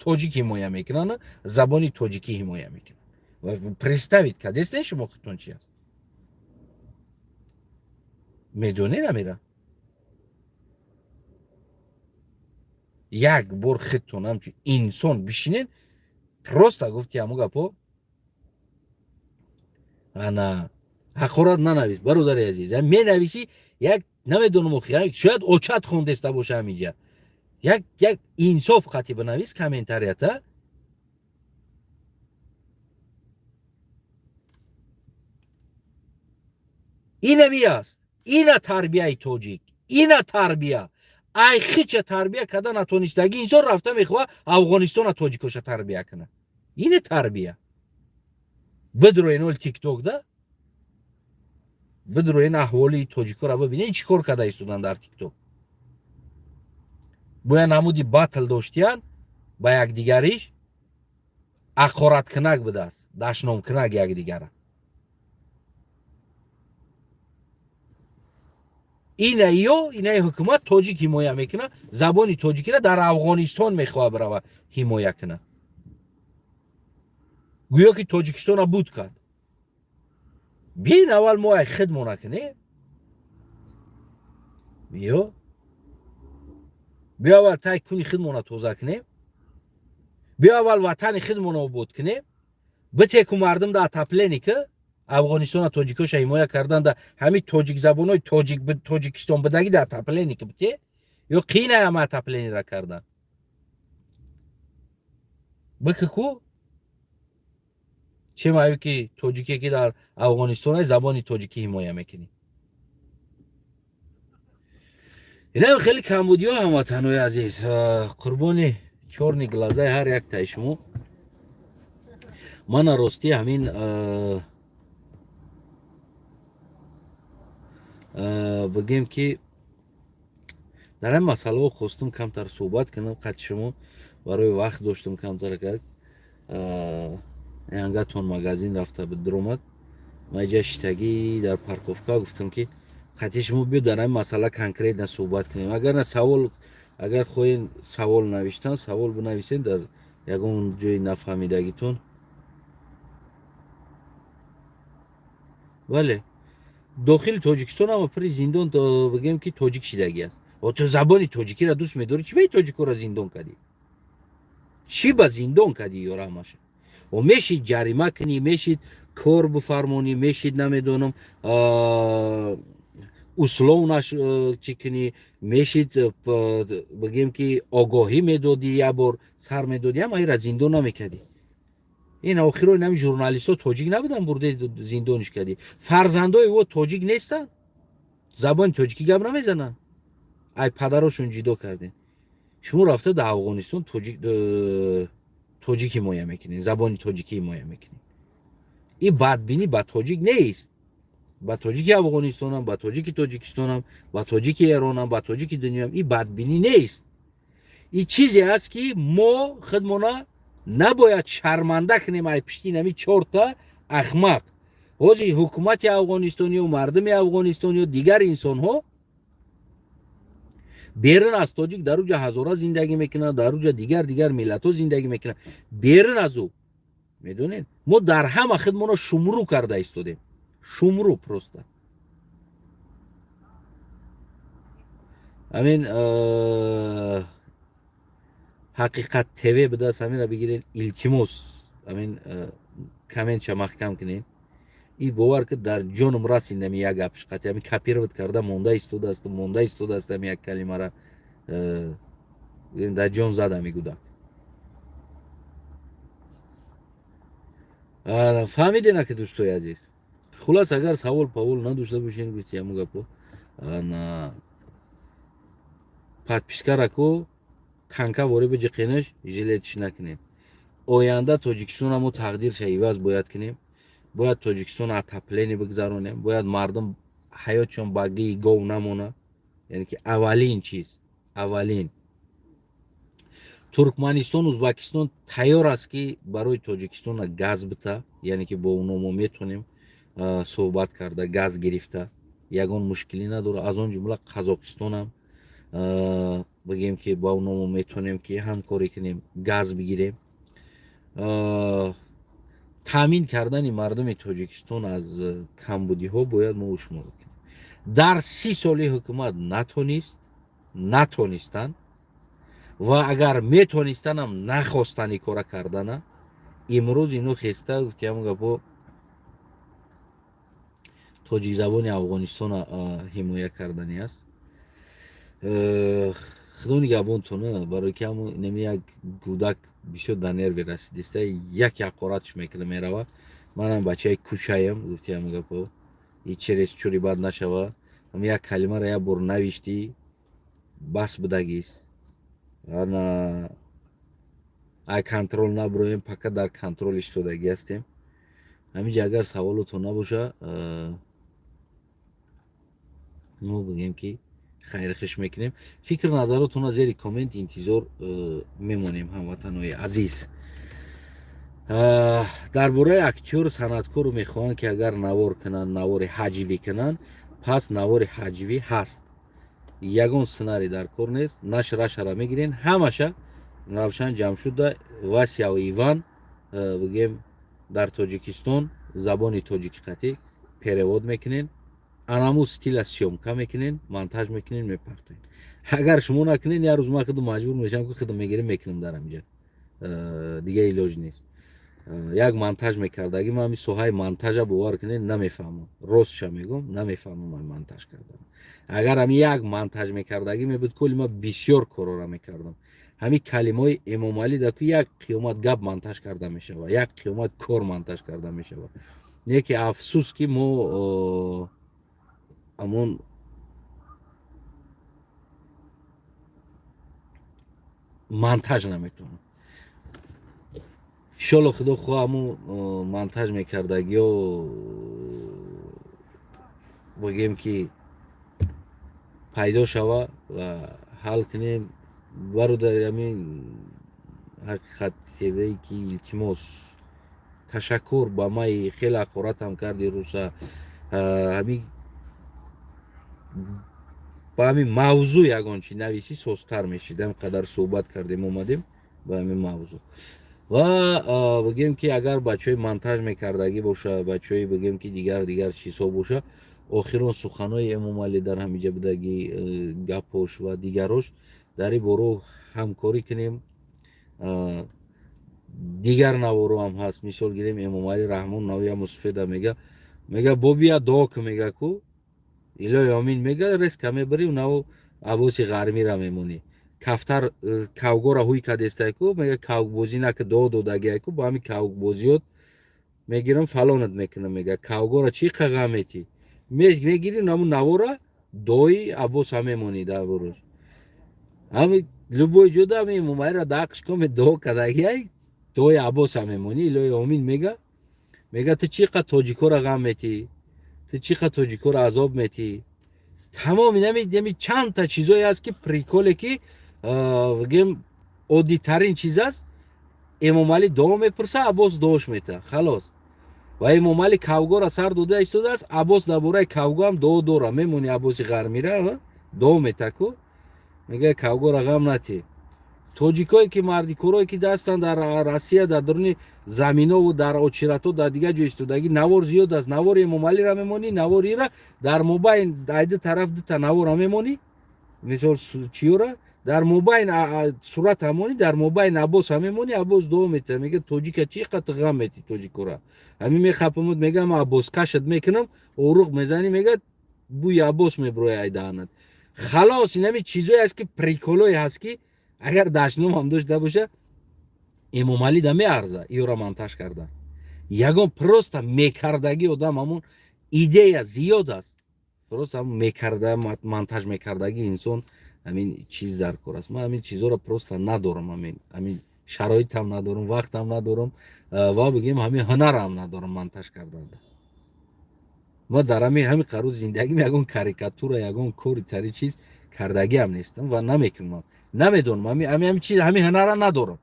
тоҷик ҳимоя мекунанд, забони тоҷикӣ ҳимоя мекунанд. Представить кардестен шумо худтон чи аст? Медонед, амира, як бор худтон ҳамчун инсон бишинед, просто гуфти ҳаму гапо. Ана ҳақорат нанавис, бародари азиз. Менависӣ, як намедонам, шояд очат хондеста боша. Ҳамиҷа як инсоф хати бинавис комментарията. Инами аст, ина тарбияи тоҷик, ина тарбия. Ай хича тарбия карда натонистагӣ инсон рафта мехоҳа Афғонистона тоҷикоша тарбия кунад. Ине тарбия. Бидроен ол Тикток да, бидроен, аҳволи тоҷикоро бибинен, чӣ кор карда истодан дар Тикток. Бояд намуди батл доштиян ба якдигариш, ҳақораткунак будааст, дашномкунак якдигара. Ина ё инаи ҳукумат тоҷик ҳимоя мекунад забони тоҷикиро, дар Афғонистон мехоҳад бирава ҳимоя кунад, гӯё ки Тоҷикистона буд кард. Биен, аввал мо ай хидмона кунем. Биё, биё, аввал тай куни хидмона тоза кунем. Биё, аввал ватани хидмона обод кунем. Битеку мардум да отопление ки Афғонистона тоҷикоша ҳимоя кардан да, ҳамин тоҷикзабонои тоҷик Тоҷикистон бидагӣ да отопление ки бите, ё қиина ҳама отоплениера кардан бикику. Че маю ки тоҷике ки дар Афғонистон забони тоҷикӣ ҳимоя мекунӣ? Инам хеле камбудиҳо. Ҳамватанои азиз, қурбони чёрный глазаи ҳар яктаи шумо. Мана ростӣ ҳамин бигем ки дар ин масъалаҳо хостум камтар суҳбат кунам қати шумо, барои вақт доштум камтар как ангатон магазин рафта бидромад, ма иҷа шитагӣ дар парковка гуфтам ки қати шумо биё дар ин масъала конкретно суҳбат кунем. Агар на савол, агар хоҳем савол навиштан, савол бинависем дар ягон ҷои нафаҳмидагитон. Бале, дохили Тоҷикистон ама пири зиндон, бигем ки тоҷик шидагӣ аст. Ту забони тоҷикиро дӯст медорӣ, чӣ баи тоҷикоро зиндон кардӣ? Чӣ ба зиндон кардӣ ёра ҳамаша? О мешид ҷарима кунӣ, мешид кор бифармонӣ, мешид, намедонам, условнаш чӣ кунӣ, мешид, бигем ки огоҳӣ медодӣ, як бор сар медодӣ, ама ира зиндон намекардӣ. Ин охирои нами журналистҳо тоҷик набуданд, бурде зиндониш кардӣ. Фарзандои ӯ тоҷик нестанд, забони тоҷикӣ гап намезананд, ай падарошон ҷидо кардем. Шумо рафта дар Афғонистон тоҷик ҳимоя мекунед, забони тоҷикӣ ҳимоя мекунед. Ин бадбинӣ ба тоҷик нест, ба тоҷики Афғонистонам, ба тоҷики Тоҷикистонам, ба тоҷики Эронам, ба тоҷики дунёам. Ин бадбинӣ нест, ин чизе аст ки мо худмона набояд шарманда кунем ай пишти нами чорта ахмақ. Ҳозир ҳукумати афғонистонию мардуми афғонистонию дигар инсонҳо берун аз тоҷик дар уҷа ҳазора зиндагӣ мекунанд, дар уҷа дигар дигар миллатҳо зиндагӣ мекунанд берун аз ӯ. Медонед, мо дар ҳама худмоно шумрӯ карда истодем, шумрӯ просто. Ҳамин Ҳақиқат ТВ будааст, ҳаминро бигиред, илтимос. Ҳамин. Комментша маҳкам кунед. И бовар ки, дар ҷонум расид ами як гапш қати ами копировать карда монда истодааст, монда истодааст. Ами як калимара дар ҷон зад ами гудак. Фаҳмидена ки, дӯстои азиз, хулас, агар савол павол надошта бошен, гуфти ҳамун гапо, подпискара ку танка вори биҷиқенаш, жилетиш накунем. Оянда Тоҷикистона мо тақдирша иваз бояд кунем. Бояд Тоҷикистон отопление бигзаронем, бояд мардум ҳаётшон ба гии гов намона. Яъне ки аввалин чиз, аввалин Туркманистон, Узбакистон тайёр аст, ки барои Тоҷикистона газ бита. Яъне ки бо оно мо метонем суҳбат карда, газ гирифта, ягон мушкилӣ надорад. Аз он ҷумла Қазоқистонам, бигем ки ба оно мо метонем ки ҳамкорӣ кунем, газ бигирем. Таъмин кардани мардуми Тоҷикистон аз камбудиҳо бояд мо шумо бикунем. Дар 30 соли ҳукумат натонист, натонистанд ва агар метонистанам, нахостанд ин кора кардана. Имрӯз ино хеста, гуфтиам гапо, тоҷикзабони Афғонистона ҳимоя кардани аст. Худо нигаҳбонтона, барои ки ҳамо инами як гудак бисёр дар нерви расидиста, як ҳақоратш мекунад, мерава. Манам бачаи кӯчаям, гуфтиам гапо, и через чури бад нашава. Ҳам як калимаро як бор навиштӣ, бас будагист. Ана ай контроль набуроем, пока дар контроль истодагӣ ҳастем. Ҳаминҷа агар саволотон набоша, мо бигем ки хайрхиш мекунем. Фикр назаротонро зери коммент интизор мемонем. Ҳамватанои азиз, дар бораи актёру санъаткору мехоҳанд, ки агар навор кунанд, навори ҳаҷвӣ кунанд, пас навори ҳаҷвӣ ҳаст, ягон сценарий дар кор нест. Нашрашара мегирен, ҳамаша Равшан Ҷамшуда, Васяу Иван, бигем, дар Тоҷикистон забони тоҷикӣ қатӣ перевод мекунен, анаму стила съёмка мекунен, монтаж мекунен, мепартоен. Агар шумо накунен, як рӯз ман худу маҷбур мешавам, ки худам мегирем, мекунем дар ҳамиҷа. Дига илоҷ нест. Як монтаж мекардаги, ман ҳами соҳаи монтажа, бовар кунед, намефаҳмам. Ростша мегӯм, намефаҳмам ман монтаж кардан. Агар ҳами як монтаж мекардагӣ мебуд, коли ман бисёр корора мекардам. Ҳами калимаҳои Эмомалӣ даку як қиёмат гап монтаж карда мешавад, як қиёмат кор монтаж карда мешавад. Не ки афсӯс, ки мо ҳамон монтаж наметавонам. Иншолло, худо хоҳ, ҳамун монтаж мекардагиё, бигем ки пайдо шава ва ҳал кунем. Бародар, ҳамин Ҳақиқат ТВ, ки илтимос, ташаккур ба май, хеле ҳақоратам карди руса. Ҳамин ба ҳамин мавзӯъ ягон чи нависӣ, созтар мешид. Ҳам қадар суҳбат кардем, омадем ба ҳамин мавзӯъ ва бигем ки агар бачаҳои монтаж мекардагӣ боша, бачаҳои, бигем ки дигар дигар чизҳо боша. Охирон суханҳои Эмомалӣ дар ҳамиҷа будагӣ, гапош ва дигарош, дар ин боро ҳамкорӣ кунем. Дигар наворо ҳам ҳаст. Мисол гирем, Эмомалӣ Раҳмон навия мусуфеда мега, бобия дуо ку, мега ку, илоҳи омин мега, резко мебарӣ, наво авоси ғармира мемонӣ. Кафтар кавгора ҳуй кадестай ку, мега, кавгбозӣ нака, дуо додагиай ку, бо ҳамин кавгбозиёт мегирам, фалонат мекунам, мега, кавгора чӣ қағам метӣ, мегирӣ наму навора, дои аббоса мемонӣ дар бурӯш. Ҳами любой ҷода ҳами Эмомалиро дақш коме, дуо кардагиай, дуои аббоса мемонӣ, илоҳи омин мега. Мега, ту чӣ қа тоҷикоро ғам метӣ, ту чӣ қа тоҷикоро азоб метӣ? Тамом, инами чандта чизое аст, ки приколе, ки бигем, оддитарин чиз аст. Эмомалӣ дуо мепурса, Аббос дуош мета, халос. Ва Эмомалӣ кавгора сар дода истодааст, Аббос дар бораи кавгоам дуо дора, мемонӣ, аббоси ғармира дуо мета ку, мега, кавгора ғам натӣ. Тоҷикое ки мардикорое ки дастанд дар Россия, дар даруни заминову дар очиратҳо, дар дигар ҷо истодагӣ, навор зиёд аст. Навори Эмомалиро мемонӣ, навори ира дар мобайн, ай ду тараф дута навора мемонӣ, мисол чиёра. Дар мобайн сурат ҳамонӣ, дар мобайн Аббос ҳамемонӣ. Аббос дуо метиҳад, мега: «Тоҷика чӣ қат ғам метӣ тоҷикора?» Ҳамин мехапамуд, мега: «Ман Аббос кашат мекунам». Оруқ мезанӣ, мега, бӯи Аббос меброяд ай даҳанат. Халос, инами чизое аст, ки прикол ое ҳаст, ки агар дашномам дошта боша, Эмомалӣ да меарза. Иёра монтаж кардан ягон просто мекардагӣ одам, ҳамун идея зиёд аст, просто ҳамун мекарда, монтаж мекардагӣ инсон, ҳамин чиз дар кор аст. Ман ҳамин чизҳоро просто надорам, ҳамин шароитам надорам, вақтам надорам ва бигем, ҳамин ҳунарам надорам монтаж карданда. Ма дар ҳамин қарӯз зиндагим ягон карикатура, ягон кори тари чиз кардагиам нестам ва намекунам, намедонам. Ҳамин чиз, ҳамин ҳунара надорам.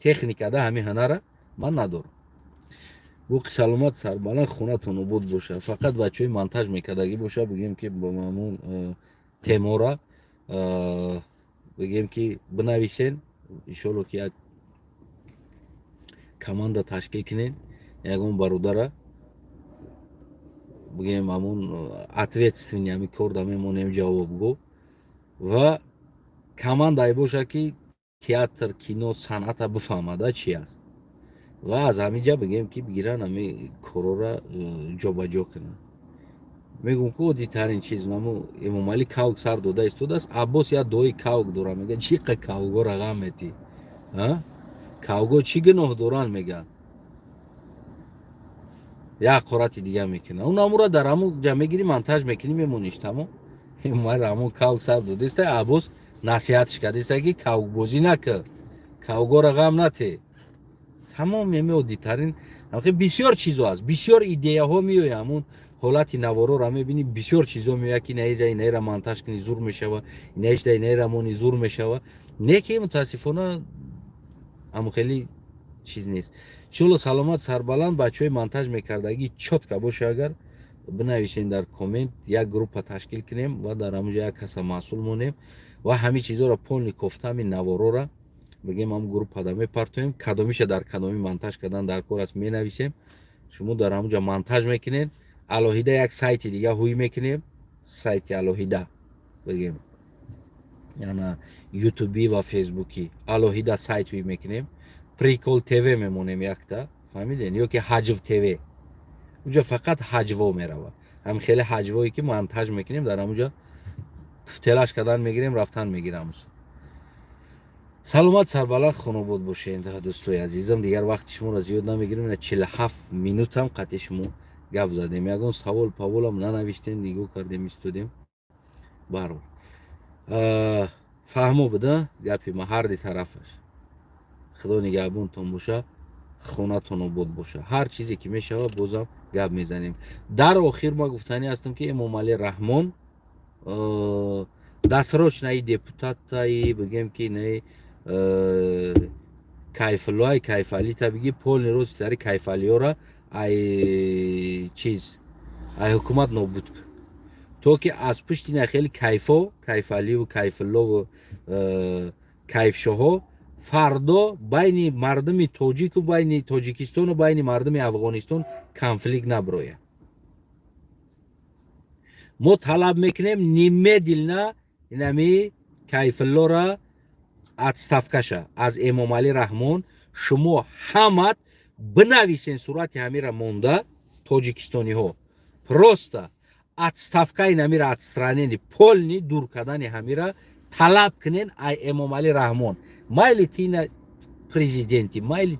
Техникада ҳамин ҳунара ман надорам. Боқи саломат, сарбаланд, хонатон обод боша. Фақат бачаҳои монтаж мекардагӣ боша, бигем, ки бо ҳамун темора бигем, ки бинависен. Иншолло, ки як команда ташкил кунен, ягон бародара, бигем, ҳамун ответственный ҳами корда мемонем, ҷавобгӯ ва командае боша, ки театр, кино, санъата бифаҳмада чи аст ва аз ҳамин ҷа, бигем, ки бигиран, ҳами корора ҷобаҷо кунанд. Мегӯм, ки оддитарин чиз, наму Эмомалӣ кавк сар дода истодааст. Аббос як дуои кавк дора, мега: «Чиқа кавгора ғам метӣ? Кавго чӣ гуноҳ доранд?» Мега, як ҳақорати дига мекунад. Он амура дар ҳамун ҷа мегирӣ, монтаж мекунӣ, мемониш, тамом. Эмомалӣ ҳамон кавк сар додаиста, Аббос насиҳатш кардааста, ки кавкбозӣ накар, кавгора ғам нате. Тамом, еми оддитарин. Бисёр чизо аст, бисёр идеяҳо меояд. Ҳамун ҳолати наворора мебинӣ, бисёр чизо меояд, ки наиҷа инаира монтаж кунӣ, зур мешава, инаишда инаира мони, зур мешава. Не ки мутаассифона ҳамун хеле чиз нест. Иншолло, саломат, сарбаланд. Бачаҳои монтаж мекардагӣ чётко боша, агар бинависен дар коммент, як группа ташкил кунем ва дар ҳамунҷо як каса масъул монем ва ҳамин чизоро полный кофта, ҳамин наворора, бигем, ҳамун группада мепартоем. Кадомиша дар кадоми монтаж кардан дар кор аст, менависем, шумо дар ҳамунҷо монтаж мекунед. Алоҳида як сайти дига ҳуй мекунем, сайти алоҳида, бигем, яна ютуби ва фейсбукӣ алоҳида сайт ҳуй мекунем. Прикол ТВ мемонем якта, фаҳмиден, ё ки Ҳаҷв ТВ. Уҷа фақат ҳаҷво меравад, ҳам хеле ҳаҷвое, ки монтаж мекунем, дар ҳамуҷа телаш кардан мегирем, рафтан мегирам. Саломат, сарбаланд, хонобод бошед, дӯстои азизам. Дигар вақти шуморо зиёд намегирем. 47 минутам қатъи шумо гап задем. Ягон савол паволам нанавиштем, нигоҳ кардем, истодем. Баҳрол, фаҳмо буда гапи ма ҳарди тарафаш. Худо нигаҳбонтон боша, хонатон обод боша. Ҳар чизе ки мешавад, бозам гап мезанем. Дар охир ма гуфтанӣ ҳастам, ки Эмомалӣ Раҳмон дасрочнаи депутатаи, бигем, ки наи Кайфуллои Кайфалита биги, полный рост тари кайфалиёра ай чиз, ай ҳукумат нобуд, то ки аз пушти ина хеле кайфо, Кайфаливу Кайфуллову кайфшоҳо фардо байни мардуми тоҷику байни Тоҷикистону байни мардуми Афғонистон конфликт наброяд. Мо талаб мекунем, немедленно инами Кайфуллора отставка ша аз Эмомалӣ Раҳмон. Шумо ҳамат бинависен, сурати ҳамира монда, тоҷикистониҳо, просто отставка и намира, отстранение, полный дур кардани ҳамира талаб кунен ай Эмомалӣ Раҳмон. Майли тина президенти, майли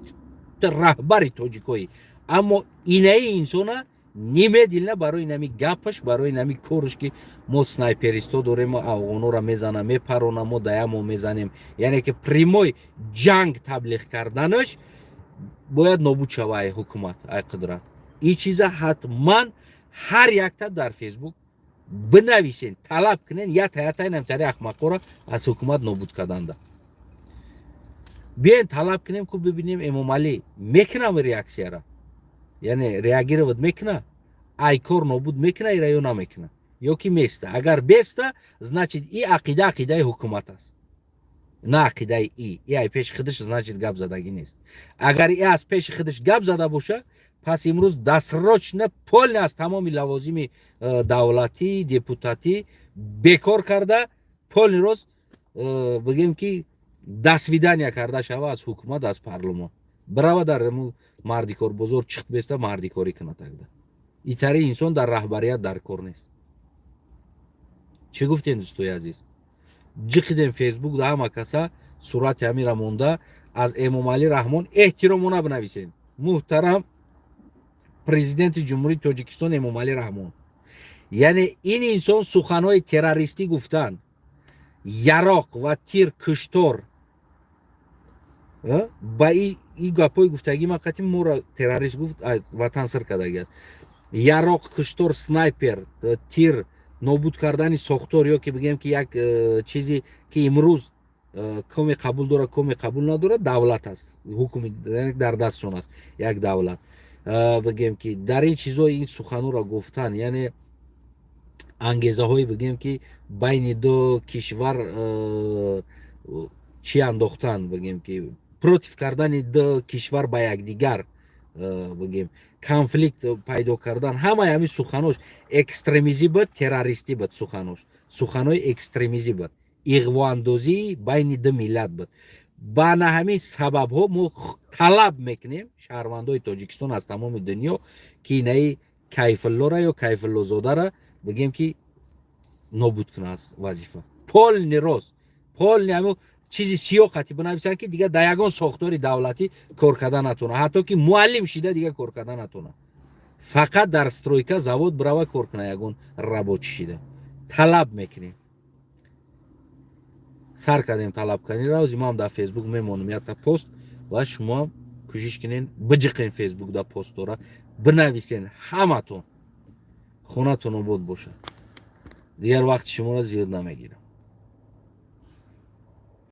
раҳбари тоҷикоӣ, аммо инаи инсона немедленно барои нами гапаш, барои нами корш, ки мо снайперисто дорем, мо афғонора мезанам, мепаронам, мо даямо мезанем, яъне ки прямой ҷанг таблиғ карданаш, бояд нобуд шава ай ҳукумат, ай қудрат. Ин чиза ҳатман ҳар якта дар Фейсбук бинависен, талаб кунен, ята ята намтари ахмақора аз ҳукумат нобуд карданда. Биёен, талаб кунем, ку бибинем, Эмомалӣ мекунам реаксияра, яъне реагировать мекуна, ай кор нобуд мекуна ира ё намекуна, ё ки места. Агар беста, значит, и ақида ақидаи ҳукумат аст, на ақидаи и ай пеши худаш, значит, гап задагӣ нест. Агар и аз пеши худаш гап зада боша, пас имрӯз дасрочно полный аз тамоми лавозими давлатӣ, депутатӣ бекор карда, полный рост. бигем ки до свидания карда шава аз ҳукумат, аз парлумон. Бирава дар мардикорбозор, чихт беста, мардикорӣ кунад. Тогда итари инсон дар раҳбарият дар кор нест. Чӣ гуфтем, дӯстои азиз? Ҷиқидем Фейсбук да, ҳама каса сурати ҳамира монда, аз Эмомалӣ Раҳмон эҳтиромона бинависем: муҳтарам Президенти Ҷумҳурии Тоҷикистон Эмомалӣ Раҳмон, яъне ин инсон суханҳои террористӣ гуфтан, яроқ ва тир, куштор, ба и гапҳои гуфтагӣ ман қатъи моро террорист гуфт, ватан сир кардаги аст. Яроқ, куштор, снайпер, тир, нобуд кардани сохтор ё ки бигем ки як чизе ки имрӯз коме қабул дорад, коме қабул надорад, давлат аст, ҳукми дар дастшон аст, як давлат, бигем ки дар ин чизо ин суханҳоро гуфтан, яъне ангезаҳое, бигем ки байни ду кишвар чӣ андохтан, бигем ки против кардани ду кишвар ба якдигар, бигем, конфликт пайдо кардан, ҳамаи ҳамин суханош экстремизӣ буд, террористӣ буд. Суханош суханҳои экстремизӣ буд, иғвоандозии байни ду миллат буд. Ба на ҳамин сабабҳо мо талаб мекунем, шаҳрвандои Тоҷикистон аз тамоми дунё, ки инаи Кайфуллора ё Кайфуллозодара, бигем ки, нобуд кунад аз вазифа, полный рост, полный ҳамин чизи сиёҳ қати бинависанд, ки дигар дар ягон сохтори давлатӣ кор карда натавонад, ҳатто ки муаллим шида дигар кор карда натавонад, фақат дар стройка, завод бирава кор кунад, ягон рабочий шида. Талаб мекунем, сар кардем талаб кардем. Ози ман дар Фейсбук мемонам якта пост ва шумоам кӯшиш кунен, биҷиқен Фейсбук да пост дора, бинависен ҳаматон. Хонатон обод бошад. Дигар вақти шуморо зиёд намегирам.